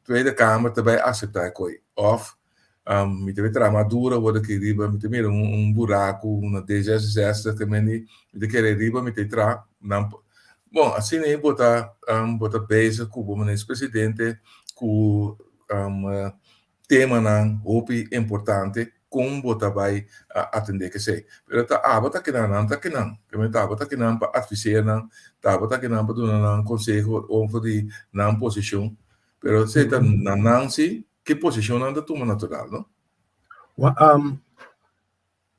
Tweede Kamer ta bai aseptá e koi. Òf um, mi ta bai traha mas duro awor aki riba, mi ta mira un, un buraku na D66 ke men mi ta kere riba, mi ta traha nan. Bon, asina ei bo ta um, bo ta bezig ku bo minister presidente ku um, temanan hopi importante kon bo ta bai atendé kesei. Pero ta abo ta kinan, nan ta kinan. Primer ta abo ta kinan pa adviseer nan, ta abo ta kinan pa duna nan konseho over di nan posishon. Pero esei ta na nan si ki posishon nan ta tuma natural, no? Wa, um,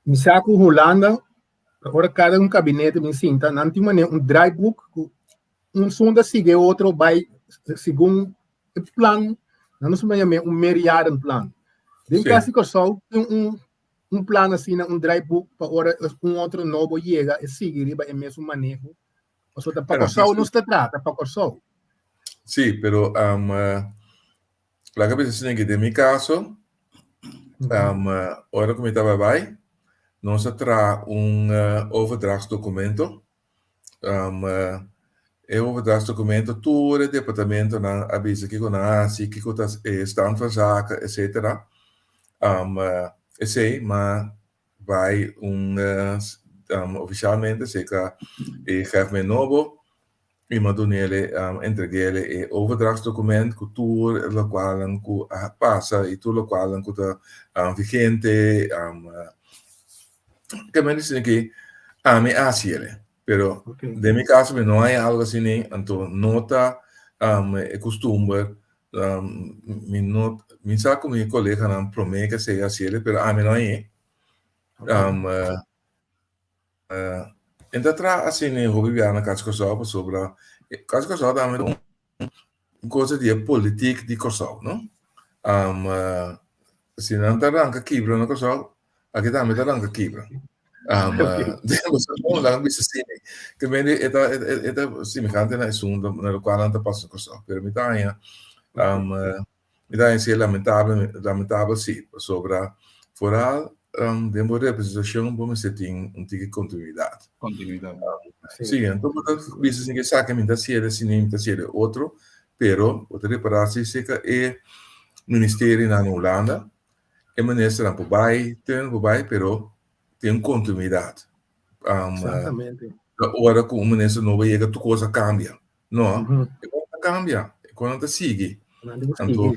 mi sa ku Hulanda, ora kada un kabinete bin sinta, nan tin manera un draaiboek ku un sun ta sigui e otro bai segun e plan, nan nos yam'é un meerjarenplan. Den Kas di Kòrsou tin un un plan asina, un draaiboek pa ora un otro nobo yega e sigui riba e mesun maneho. Pasobra ta pa Kòrsou nos ta trata, pa Kòrsou. Sí, pero um, laga bisa asina ke den mi kaso, um, ora ku mi tabata bai, nos a traha un overdrachtsdocumento Um, e overdrachtsdocumento tur e departamentonan a bisa kiko nan a hasi, kiko ta e stand van zaken, etcetera. Um, esei ma bai un um, ofisialmente serka e hefmen nobo i ma dunele um, entregele e overdrachtsdocument ku tur lokualnan ku a pasa i tur lokualnan ku ta um, vigente. Um, Ke men dicen ki ami a haci ele, pero okay. Den mi caso mi no hay algo así ni, anto no ta um, e costumber, um, mi no, mi sa cu mi coleganan prome que se haci ele, pero ami no hay. Okay. Um, uh, uh, en ta tra así ni hopi bia na Cas Curaçao pasobra Cas Curaçao tambe un un cosa di e politiek di Kòrsou, no? Um, uh, si nan ta ranka kibra na Kòrsou, aki tambe ta ranka kibra. Um, uh, bon, laga bisa asina. Ke mende e ta, e ta semejante na esun na lokual nan ta pasa na Kòrsou. Pero mi ta haña, um, uh, Mi ta hasi lamentabel, lamentabel si, pasobra foral um, den bo representacion bo mester tin un tiki continuidad. Continuidad. Um, sí, anto bo ta bisa sin que esaki mi ta hasié asina, mi ta hasié otro, pero bo ta repara si cerca e ministerionan na Hulanda, e ministernan por bai, ten por bai, pero tin un continuidad. Um, Exactamente. Ora cu un minister nobo yega, tur cos a cambia. No, e kos ta kambia, e kosnan ta sigui. Anto,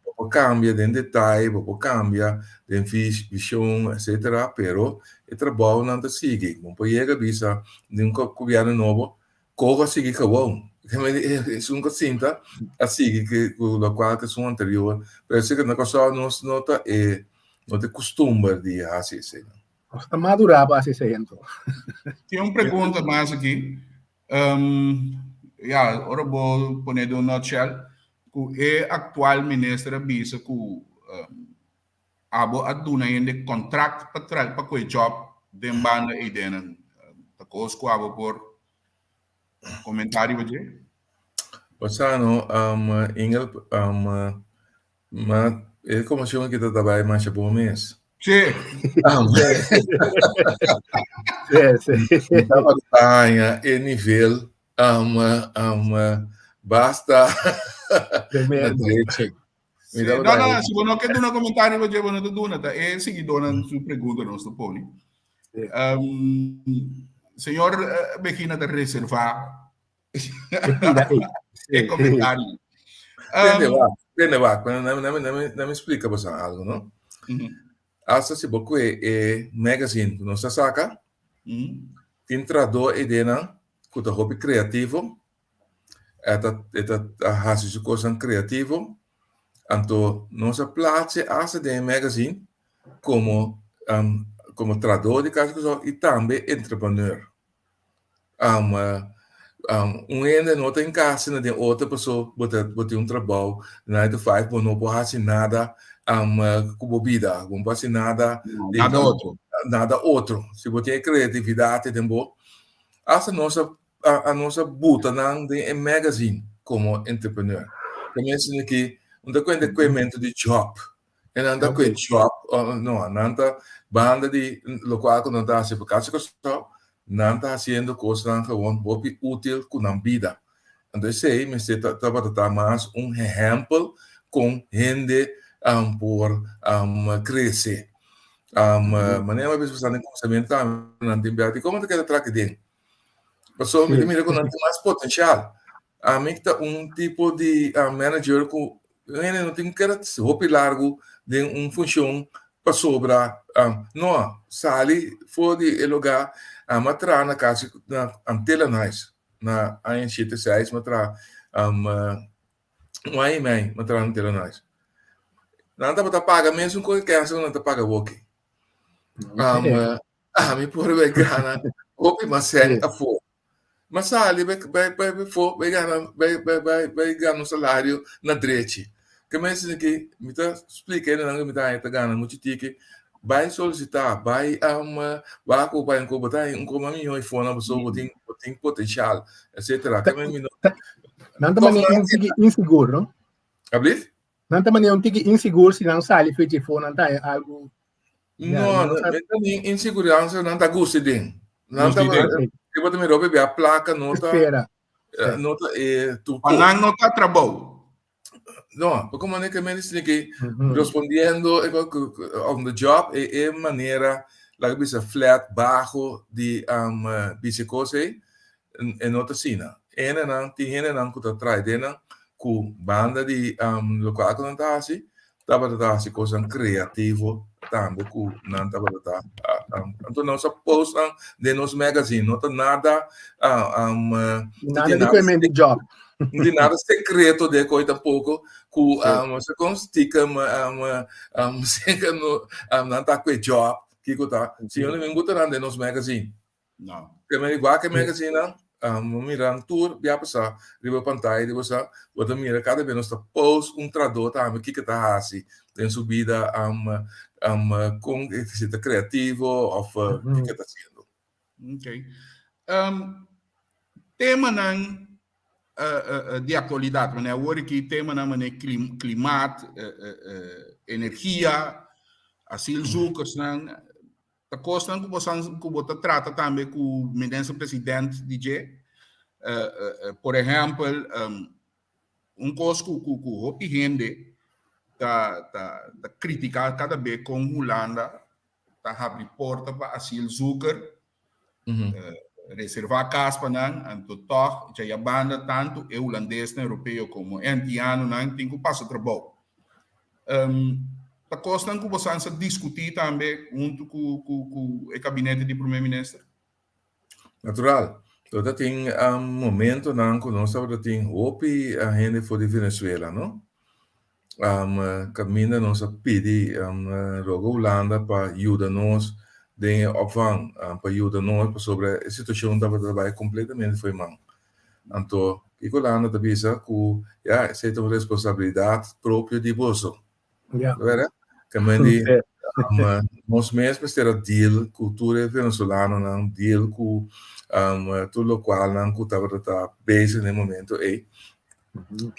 bo por kambia den detaye, bo por kambia den vision, etcetera, pero e trabounan ta sigui. Bo por yega bisa den un gobièrnu nobo, kos a sigui gewoon. Esun ku a sinta a sigui ku lokual ku esun anterior. Pero esei na Kòrsou nos no ta e no ta e kustumber di hasi esei. Nos ta madurá pa hasi esei anto. Tin un pregunta mas aki. Um, ja, ora bo pone den un nutshell, ku e aktual minister a bisa ku um, abo a duna hende kontrakt pa tra pa koe job den banda eidenan. Ta kos ku abo por komentá riba dje? Bo sa no, um, Ingel, um, Ma e komashon aki ta tabay masha bon mes. Sí. Sí, sí. Tabata haña e nivel um, um, basta na derecha. Sí, no, no, si bo no ke duna komentario riba dje, bo no ta duna. Ta e siguidónan su pregunta nos ta pone. Um, señor Begina ta reservá E comentario. Tende wak, tende wak, na mi splika boso algo, no? Hasta si bo kue e magazine ku nos ta saka, tin tradó ideanan ku ta hopi kreativo, e ta e ta hasi su kosnan kreativo, anto nos a platse hasta den e magazine komo komo tradó di kas i tambe entrepreneur. Um, Un hende no ta encaha na den otro paso bo ta bo tin un trabou nine to five bo no por haci nada cu bo bida, bo no por haci nada Nada otro. Nada otro. Si bo tin e creatividad den bo, hasta nos a a nos a buta nan den e magazine como entrepreneur. Ta mester aki no ta cuenta cuemento di job. E nan ta kue job, no, nan ta banda di lokual ku nan ta hasi pa Kas di Kòrsou, nan ta hasiendo kosnan gewoon hopi útil ku nan bida. Anto esei mester ta tabata ta mas un ehèmpel kon hende por krese. Manera mi a bisa den kuminsamentu tambe nan tin bia di komo ta keda traki den. Pasobra mi ta mira ku nan tin mas potensial. Ami ta un tipo di manager ku Hende no tin keda hopi largu den un funshon pasobra no sali for di e lugá. Mi a traha na kasi na Antillenhuis na aña shete seis mi a traha un aña i mei mi a traha na Antillenhuis. Nan tabata paga mesun ku e kèns ku nan ta paga awoki. Ami por bai gana hopi mas sèn afó. Ma sali bai bai bai bai fo bai gana bai bai bai bai gana un salario na drechi. Ke men esaki ki mi ta splika hendenan ku mi ta haña ta gana muchu tiki, bai solisitá, bai wak ku bai bo ta haña un kos mas mihó eifonan pasobra bo tin bo tin potenshal etcetera. Ke men mi no Nan ta manera un tiki insigur, no? Ablief? Nan ta manera un tiki insigur si nan sali fecha eifonan nan ta haña algu. No, no, e ta ni insiguransa nan ta gusti den. Nan ta riba ta mira bia plaka no ta Espera. no ta e tu Pa nan no ta trabou. No, pa como ne que men dice que respondiendo on the job e e manera la bisa flat bajo di um bisa cos ei e no ta asina. Hendenan tin hendenan ku ta trae den nan ku banda di lokual ku nan ta hasi tabata ta hasi kosnan kreativo tambe ku nan tabata ta anto nos a post nan den nos magazine no ta nada nada di kue di job no tin nada sekreto den koi tampoko ku sekon stiekem zeker nan ta kue job kiko ta si yo no bin nan den nos magazine. No. Ke men igual ke magazine nan, um, mira nan tur bia pasa riba pantaya di bosa, bo ta mira kada bes nos ta post un trahador tambe kiko ta hasi den su bida, um, um, kon si ta kreativo of kiko ta hasiendo. Okay. Um, temanan uh, uh, di aktualidat, manera awor aki temanan manera klim, klimaat, uh, uh, uh, energia, asielzoekersnan, Ta kosnan ku bo san ku bo ta trata tambe ku minister president di dje. Por ehèmpel, un kos ku ku ku hopi hende ta ta ta kritiká kada be kon Hulanda ta habri porta pa asielzoeker, reservá kas pa nan, anto tòg djaya banda tantu e hulandesnan europeo komo e antianonan tin ku pasa trabou. Ta kosnan ku bosan sa diskutí tambe huntu ku ku e kabinete di promé minister? Natural. Lo ta tin momentonan ku nos tabata tin hopi hende for di Venezuela, no? Kaminda nos a pidi roga Hulanda pa yuda nos den e opvang, pa yuda nos pasobra e situashon tabata bai kompletamente fo'i man. Anto, kiko Hulanda ta bisa ku ya esei ta un responsabilidat propio di boso. Ja. Wera? Ke men di nos mes mester a deal ku tur e venezolanonan, deal ku um, tur lokualnan ku tabata ta bezig na e momento ei.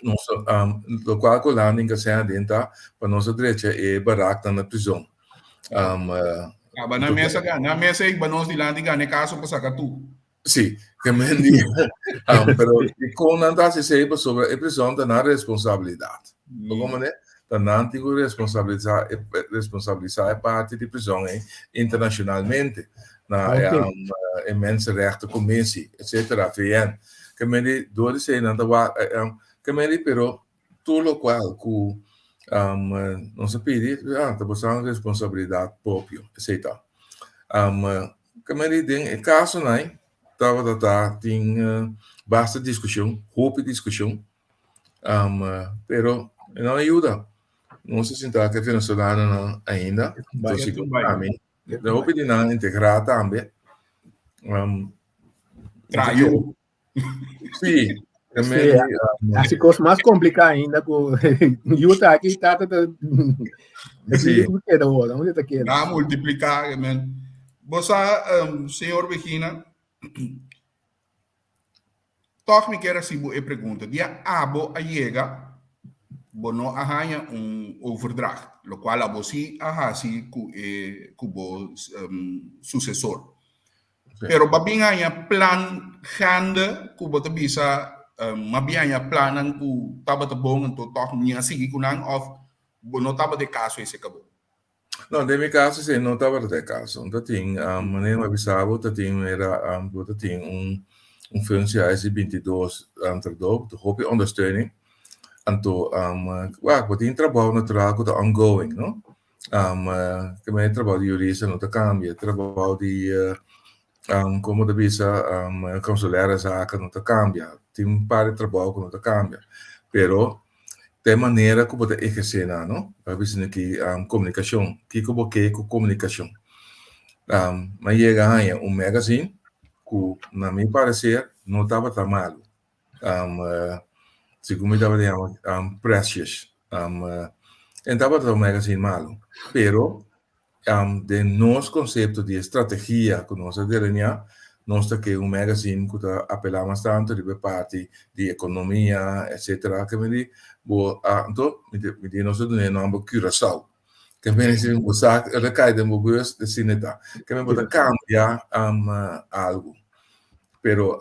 Nos, um, lokual ku Hulanda inka sena den ta pa nos a drecha e baraknan na prizon. Um, Ja, ba nan mes a gana, nan mes ei ba nos dilanti gana e kaso pa saka tur. Sí, ke men di, um, pero dikon nan ta hasi esei? Pasobra e prison ta nan responsabilidat. Bo komprendé? Ta nan tin ku responsabilisá e responsabilisá e parti di prison ei internashonalmente na e, Oké. um, e Mensenrechtencommissie, etcetera, VN. Ke men di, dor di esei nan ta wak, um, ke men di, pero tur lokual ku um, nos a pidi, ah, ta boso responsabilidat propio, esei ta. Um, Kemeri den e kasonan tabata ta tin basta diskushon, hopi diskushon, pero e no a yuda. Nos a sinta ku e venezolanonan ainda, entonces ami, hopi di nan integrá tambe. Traha yu. Sí, Sí, así cos mas kompliká ainda ku yu ta aki, tata ta Sí. keda hoor, unda ta keda? Na multipliká, men. Bo sa, señor Begina, Tòg mi kier hasi bo e pregunta, dia abo a yega, bo no a haña un overdracht, lokual abo sí a hasi ku e ku bo susesor. Pero bo a bin haña plan gande ku bo ta bisa mi a bin haña plannan ku tabata bon anto tòg mi a sigui ku nan òf bo no tabata e kaso esei kabo? No, den mi caso esei no tabata e caso. Ta tin, manera mi a bisa bo, ta tin manera bo ta tin un un functie di bintidos trabadó, ta hopi ondersteuning. Anto wak, bo tin trabou natural ku ta ongoing, no? Ke manera trabou di jurista no ta cambia, trabou di komo ta bisa consulaire zaken no ta cambia, tin un par di trabou ku no ta cambia, pero Ta e manera ku bo ta ehersé nan, no? Bo a bisa aki komunikashon. Kiko bo ke ku komunikashon? Mi a yega haña un magazine ku na mi pareser no tabata malu. Segun mi tabata yama Precious. E tabata un magazine malu, pero Den nos konsepto di e strategia ku nos a delineá, nos ta ke un magazine ku ta apelá mas tantu riba e parti di ekonomia, etsetera. Ke mende bo a anto mi di nos a duna e nòmber Curaçao. Ke mende si bo sa e ta kai den bo bus asina e ta. Ke mende bo ta kambia algu. Pero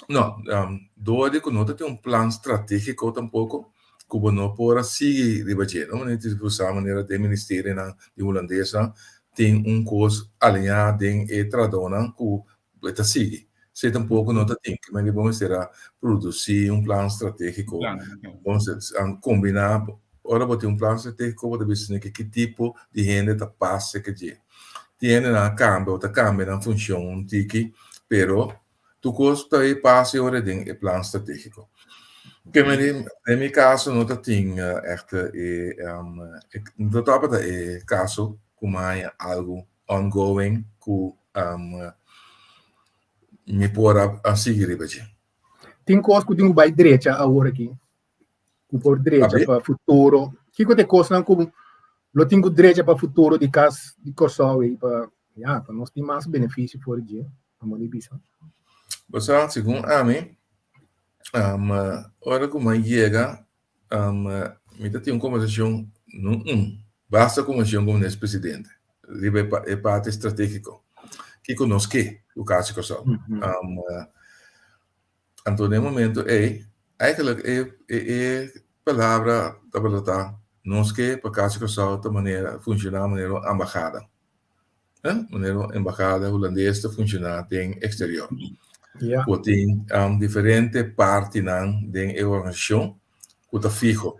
No, door di ku no ta tin un plan stratégiko tampoko ku bo no por a sigui riba dje, no? Manera ti bo sa manera den ministerionan di hulandesnan tin un kos aliñá den e trahadónan ku bo ta sigui. Esei tampoko no ta tin. Kimen di bo mester a produsí un plan stratégiko, bo mester kombiná, ora bo tin un plan stratégiko bo ta bisa esei ki tipo di hende ta pas seke dje. Tin hendenan a kambia o ta kambia nan funshon un tiki, pero Tur kos ta e pasa e ora den e plan strategiko. Ke meni, den mi kaso no ta tin echt e, no tabata e kaso ku mi haña algu ongoing ku mi por a sigui riba dje. Tin kos ku tin ku bai drecha awor aki, ku por drecha pa futuro. Kiko ta e kosnan ku lo tin ku drecha pa futuro di kas di Kòrsou ei pa, ya, pa nos tin mas benefisio for di dje? Amo di bisa. Bo sa, segun ami, ora ku mi a yega, mi ta tin un kombersashon, no un, basta kombersashon ku nos presidente riba e parti stratégiko. Kiko nos ke ku Kas di Kòrsou? Anto den e momento ei, eigenlijk e palabra tabata ta, nos ke pa Kas di Kòrsou ta manera, funshoná manera un embahada. Manera un embahada hulandes ta funshoná den eksterior. Bo tin diferente partinan den e organisashon ku ta fiho.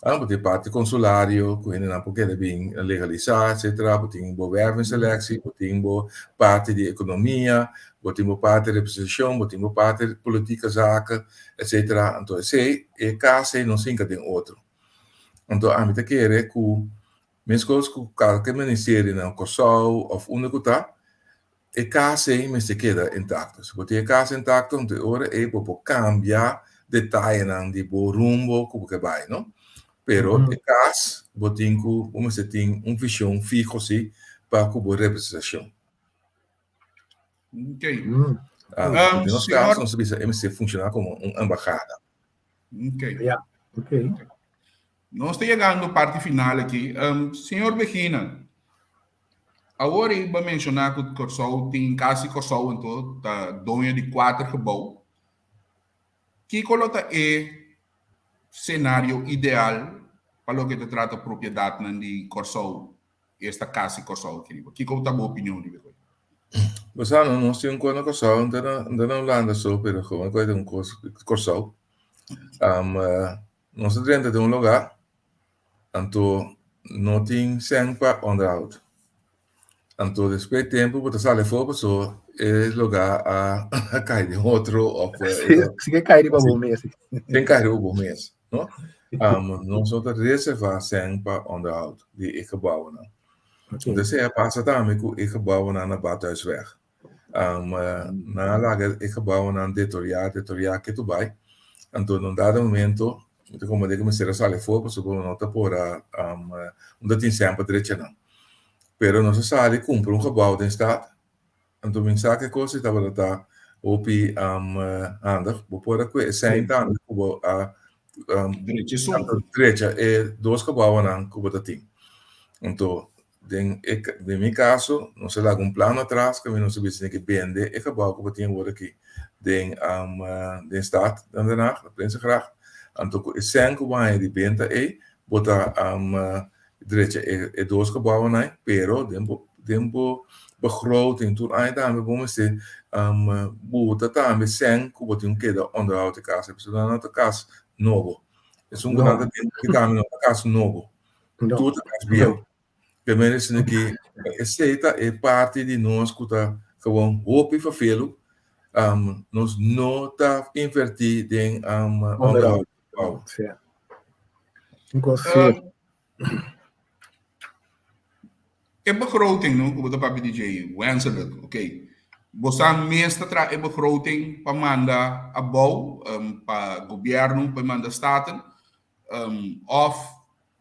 Bo tin parti konsulario ku hendenan por keda bin legalisá etsetera. Bo tin bo wervingsselektie, bo tin bo parti di ekonomia, bo tin bo parti representashon, bo tin bo parti politieke zaken etsetera. Anto esei e kas ei no sinka den otro. Anto ami ta kere ku Meskos ku kalke ministerio na Kòrsou òf unda ku ta, e kas ei mester keda intakto. Si bo tin e kas intakto, anto e ora ei bo por kambia detayenan di bo rumbo ku bo ke bai, no? Pero e kas bo tin ku, bo mester tin un vishon fiho si pa ku bo representashon. Ok. Den nos kas nos ta bisa e mester funshoná komo un embahada. Ok. Ya, ok. Nos ta yegando parti final aki. Señor Begina, awor ei bo a menshoná ku Kòrsou tin kasi Kòrsou anto ta doño di kuater gebou. Kiko lo ta e senario ideal pa loke ta trata propiedatnan di Kòrsou, esta kasi Kòrsou aki riba? Kiko ta bo opinion riba esaki? Bo sa no, nos tin un kos na Kòrsou, no ta na Hulanda so, pero gewoon ku ta un kos Kòrsou. Nos a drenta den un lugá, anto no tin sèn pa onderhoud. Anto despues di tempu bo ta sali afó paso e lugá a kai den otro òf Si ke kai riba bo mes. Tin kai riba bo mes, no? Nos no ta reservá sèn pa onderhoud di e gebouwnan. Entonces a pasa tambe ku e gebouwnan na Badhuisweg. Nan a laga e gebouwnan deteriorá, deteriorá ketu bai. Anto na un dado momento mi ta komprendé ku mester a sali afó pasobra bo no ta por a unda tin semper drecha nan. Pero nos a sali kumpra un gebou den stad. Anto mi sa ke kos ei tabata ta hopi handig. Bo por a kue e sèn tambe ku bo a Drecha esun. Drecha e dos gebounan ku bo ta tin. Anto den e den mi kaso nos a laga un plano atras kaminda nos a bisa tin ke bende e gebou ku bo tin awor aki den den stad den Den Haag, na Prinsengracht. Anto ku e sèn ku bo haña di benta ei bo ta drecha e e dos gebounan ei, pero den bo den bo begroting tur aña tambe bo mester buta tambe sèn ku bo tin ku keda onderhoud e kas ei, pasobra nan no ta kas nobo. Esun ku nan ta tin aki tambe no ta kas nobo. Tur ta kas bieu. Ke men esei aki, esei ta e parti di nos ku ta gewoon hopi vervelu. Nos no ta invertí den onderhoud. Wow. Sí. E begroting, no, ku bo ta papia di dje, wenselijk, oké. Bo sa mes ta traha e begroting pa manda abou, pa gobièrnu, pa manda Staten, òf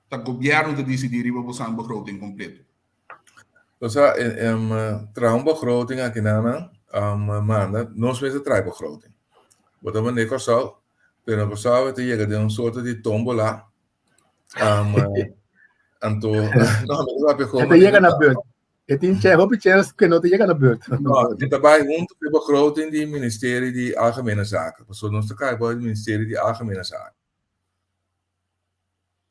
ta gobièrnu ta disidí riba bo san begroting kompleto? Osea, traha un begroting aki nan, manda, nos mes ta traha e begroting. Bo ta manda e Kòrsou, pero na Kòrsou e ta yega den un sorto di tómbola. Anto, no, mi ta papia E ta yega na beurt. E tin chèns, hopi chèns ku e no ta yega na beurt. No, e ta bai huntu ku e begroting di Ministerio di Algemene Zaken. Pasobra nos ta kai bou di Ministerio di Algemene Zaken.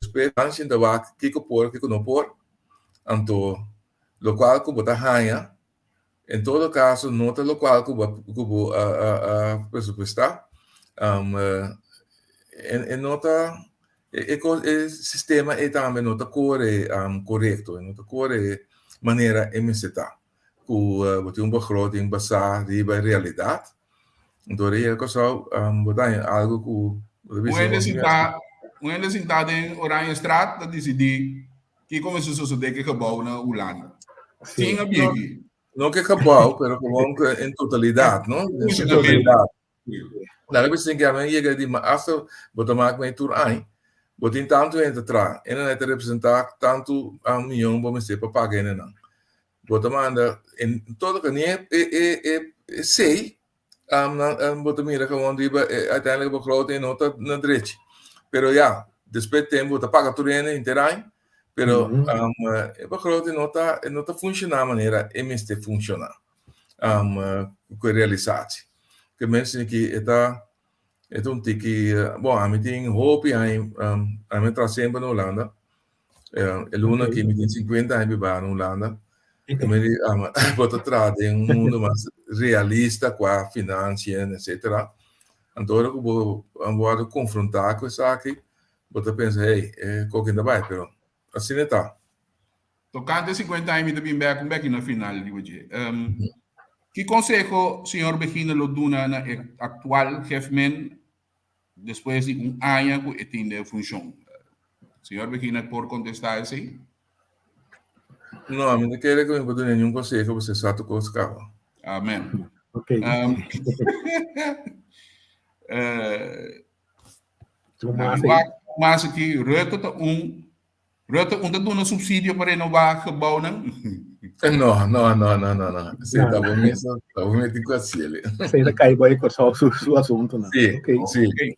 Despues nan sinta wak kiko por, kiko no por. Anto, lokual ku bo ta haña, en todo kaso no ta lokual ku bo ku bo a a a presupuestá. E no ta e kos e sistema ei tambe no ta kore korekto, e no ta kore manera e mester ta. Ku bo tin un begroting basá riba e realidat. Anto ora yega Kòrsou bo ta haña algu ku bo ta bisa. Un hende sintá, un hende sintá den Oranjestraat ta disidí kiko mester sosodé ku e gebou na Hulanda. Sin a bigi. No ku e gebou, pero gewoon en totalidat, no? En su totalidat. Laga bisa ke ami a yega di hasta bo ta mak mei tur aña, bo tin tantu hende ta traha, hende ta representá tantu miyon bo mester pa paga hendenan. Bo ta manda en todo ka ni e e e e sei nan bo ta mira gewoon riba e uiteindelijk begroting no ta na drechi. Pero ya, despues tempu bo ta paga tur hende henter aña, pero e begroting no ta no ta funshoná manera e mester funshoná. Ku e realisatie. Ke mensen aki e ta e ta un tiki bon ami tin hopi aña ami a traha semper na Hulanda. E luna aki mi tin 50 aña biba na Hulanda. Mi di bo ta traha den un mundo mas realista kua financiën etcetera. Anto ora ku bo wòrdu konfrontá ku esaki bo ta pensa hey e koki ta bai pero asina e ta. Tokante 50 aña mi ta bin bek un beki na final riba dje. Ki konseho señor Begina lo duna na e aktual hefmen despues di un aña ku e tin den funshon? Señor Begina por kontestá esei? No, mi no kere ku mi por duna niun konseho pasobra sa tur kos kaba. Amen. Ok. Mas aki, Rutte ta un Rutte un ta duna subsidio pa renobá gebouwnan? No, no, no, no, no, no. Sí, ta bo mes, ta bo mes tin ku hasiel. Sí, ta kai bo e Kòrsou su, su asuntunan. Sí, okay. sí. Okay.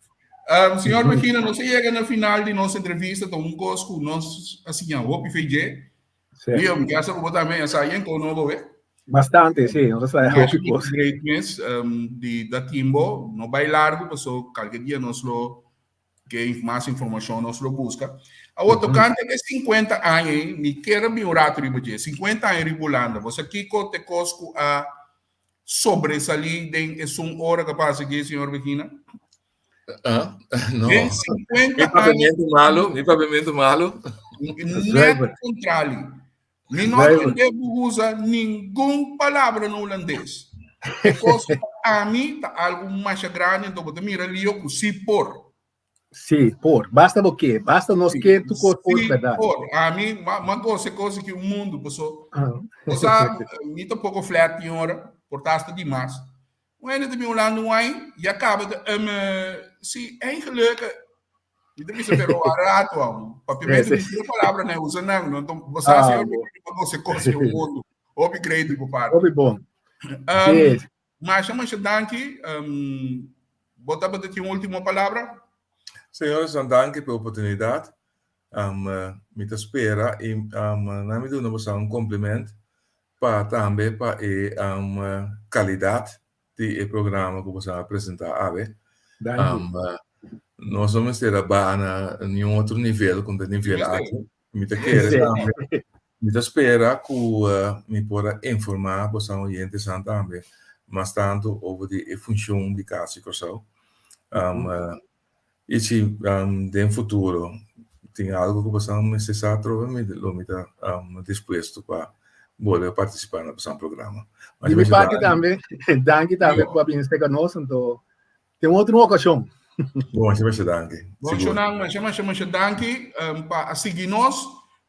Señor Regina, nos a yega na final di nos entrevista, ta un kos ku nos a siña hopi fe dje. Sí. Leo, mi kasa ku bo tambe a sa yen kon nobo, we. Bastante, sí, nos a sa hopi kos. Great mes, di Datimbo, no bai largu, paso kalke dia nos lo Ke mas informashon nos lo buska. Awor, tokante e 50 aña ei, mi kier a bin un ratu riba dje. 50 aña riba Hulanda. Bo sa kiko ta e kos ku a sobresalí den esun ora ku a pasa aki, señor Begina? Ah, no. Den 50 Mi aña. papiamentu malu, mi papiamentu malu. Net kontrali. Mi no a tende bo usa ningun palabra na hulandes. E kos pa ami ta algu masha grandi, anto bo ta mira Leo ku si por. Sí, por. Basta bo ke. Basta nos ke tu kos por, Sí, berdad. por. Ami, ma gosa kos ki un mundu, paso. Ah. Osa, mi ta poko flat tin ora, por ta hasta dimas. Un hende ta bin Hulanda un aña, ya kaba ta, sí, eigenlijk, mi ta bisa pero a rato aun. Papiamento Sí, mi sí. tin palabra na usa nan, no? Enton, bo sa Ah, si bo. mi gosa kos ki un mundu. Hopi great bo parti. Hopi bon. Sí. Masha, masha danki. Bo tabata tin un ultimo palabra? Señores, dan danki pa e oportunidad. Mi ta spera y nan mi duna boso un compliment pa tambe pa e calidad di e programa cu boso a presenta awe. Danki. Nos no mester a baha na niun otro nivel cu ta nivel Mester. aki. Mi ta kere tambe, mi ta spera ku mi por a informá boso oyentenan tambe mas tantu over di e funshon di Kas di Kòrsou. I si den futuro tin algu ku boso mester sa atrobe, mi lo mi ta dispuesto pa bolbe partisipá na boso programa. Di mi parti tambe, danki tambe pa bini serka nos, anto Den otro okashon. Bon, masha masha danki. Bon, Sigur. Shonan, masha masha masha danki pa a sigui nos.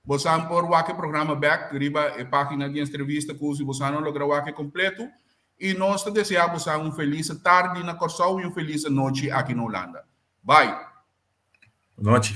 Bosan por wak e programa bek riba e pagina di entrevista ku si bosan no logra wak e kompleto. I nos ta desea bosan un felis tardi na Kòrsou i un felis anochi aki na Hulanda. Bai! Nochi.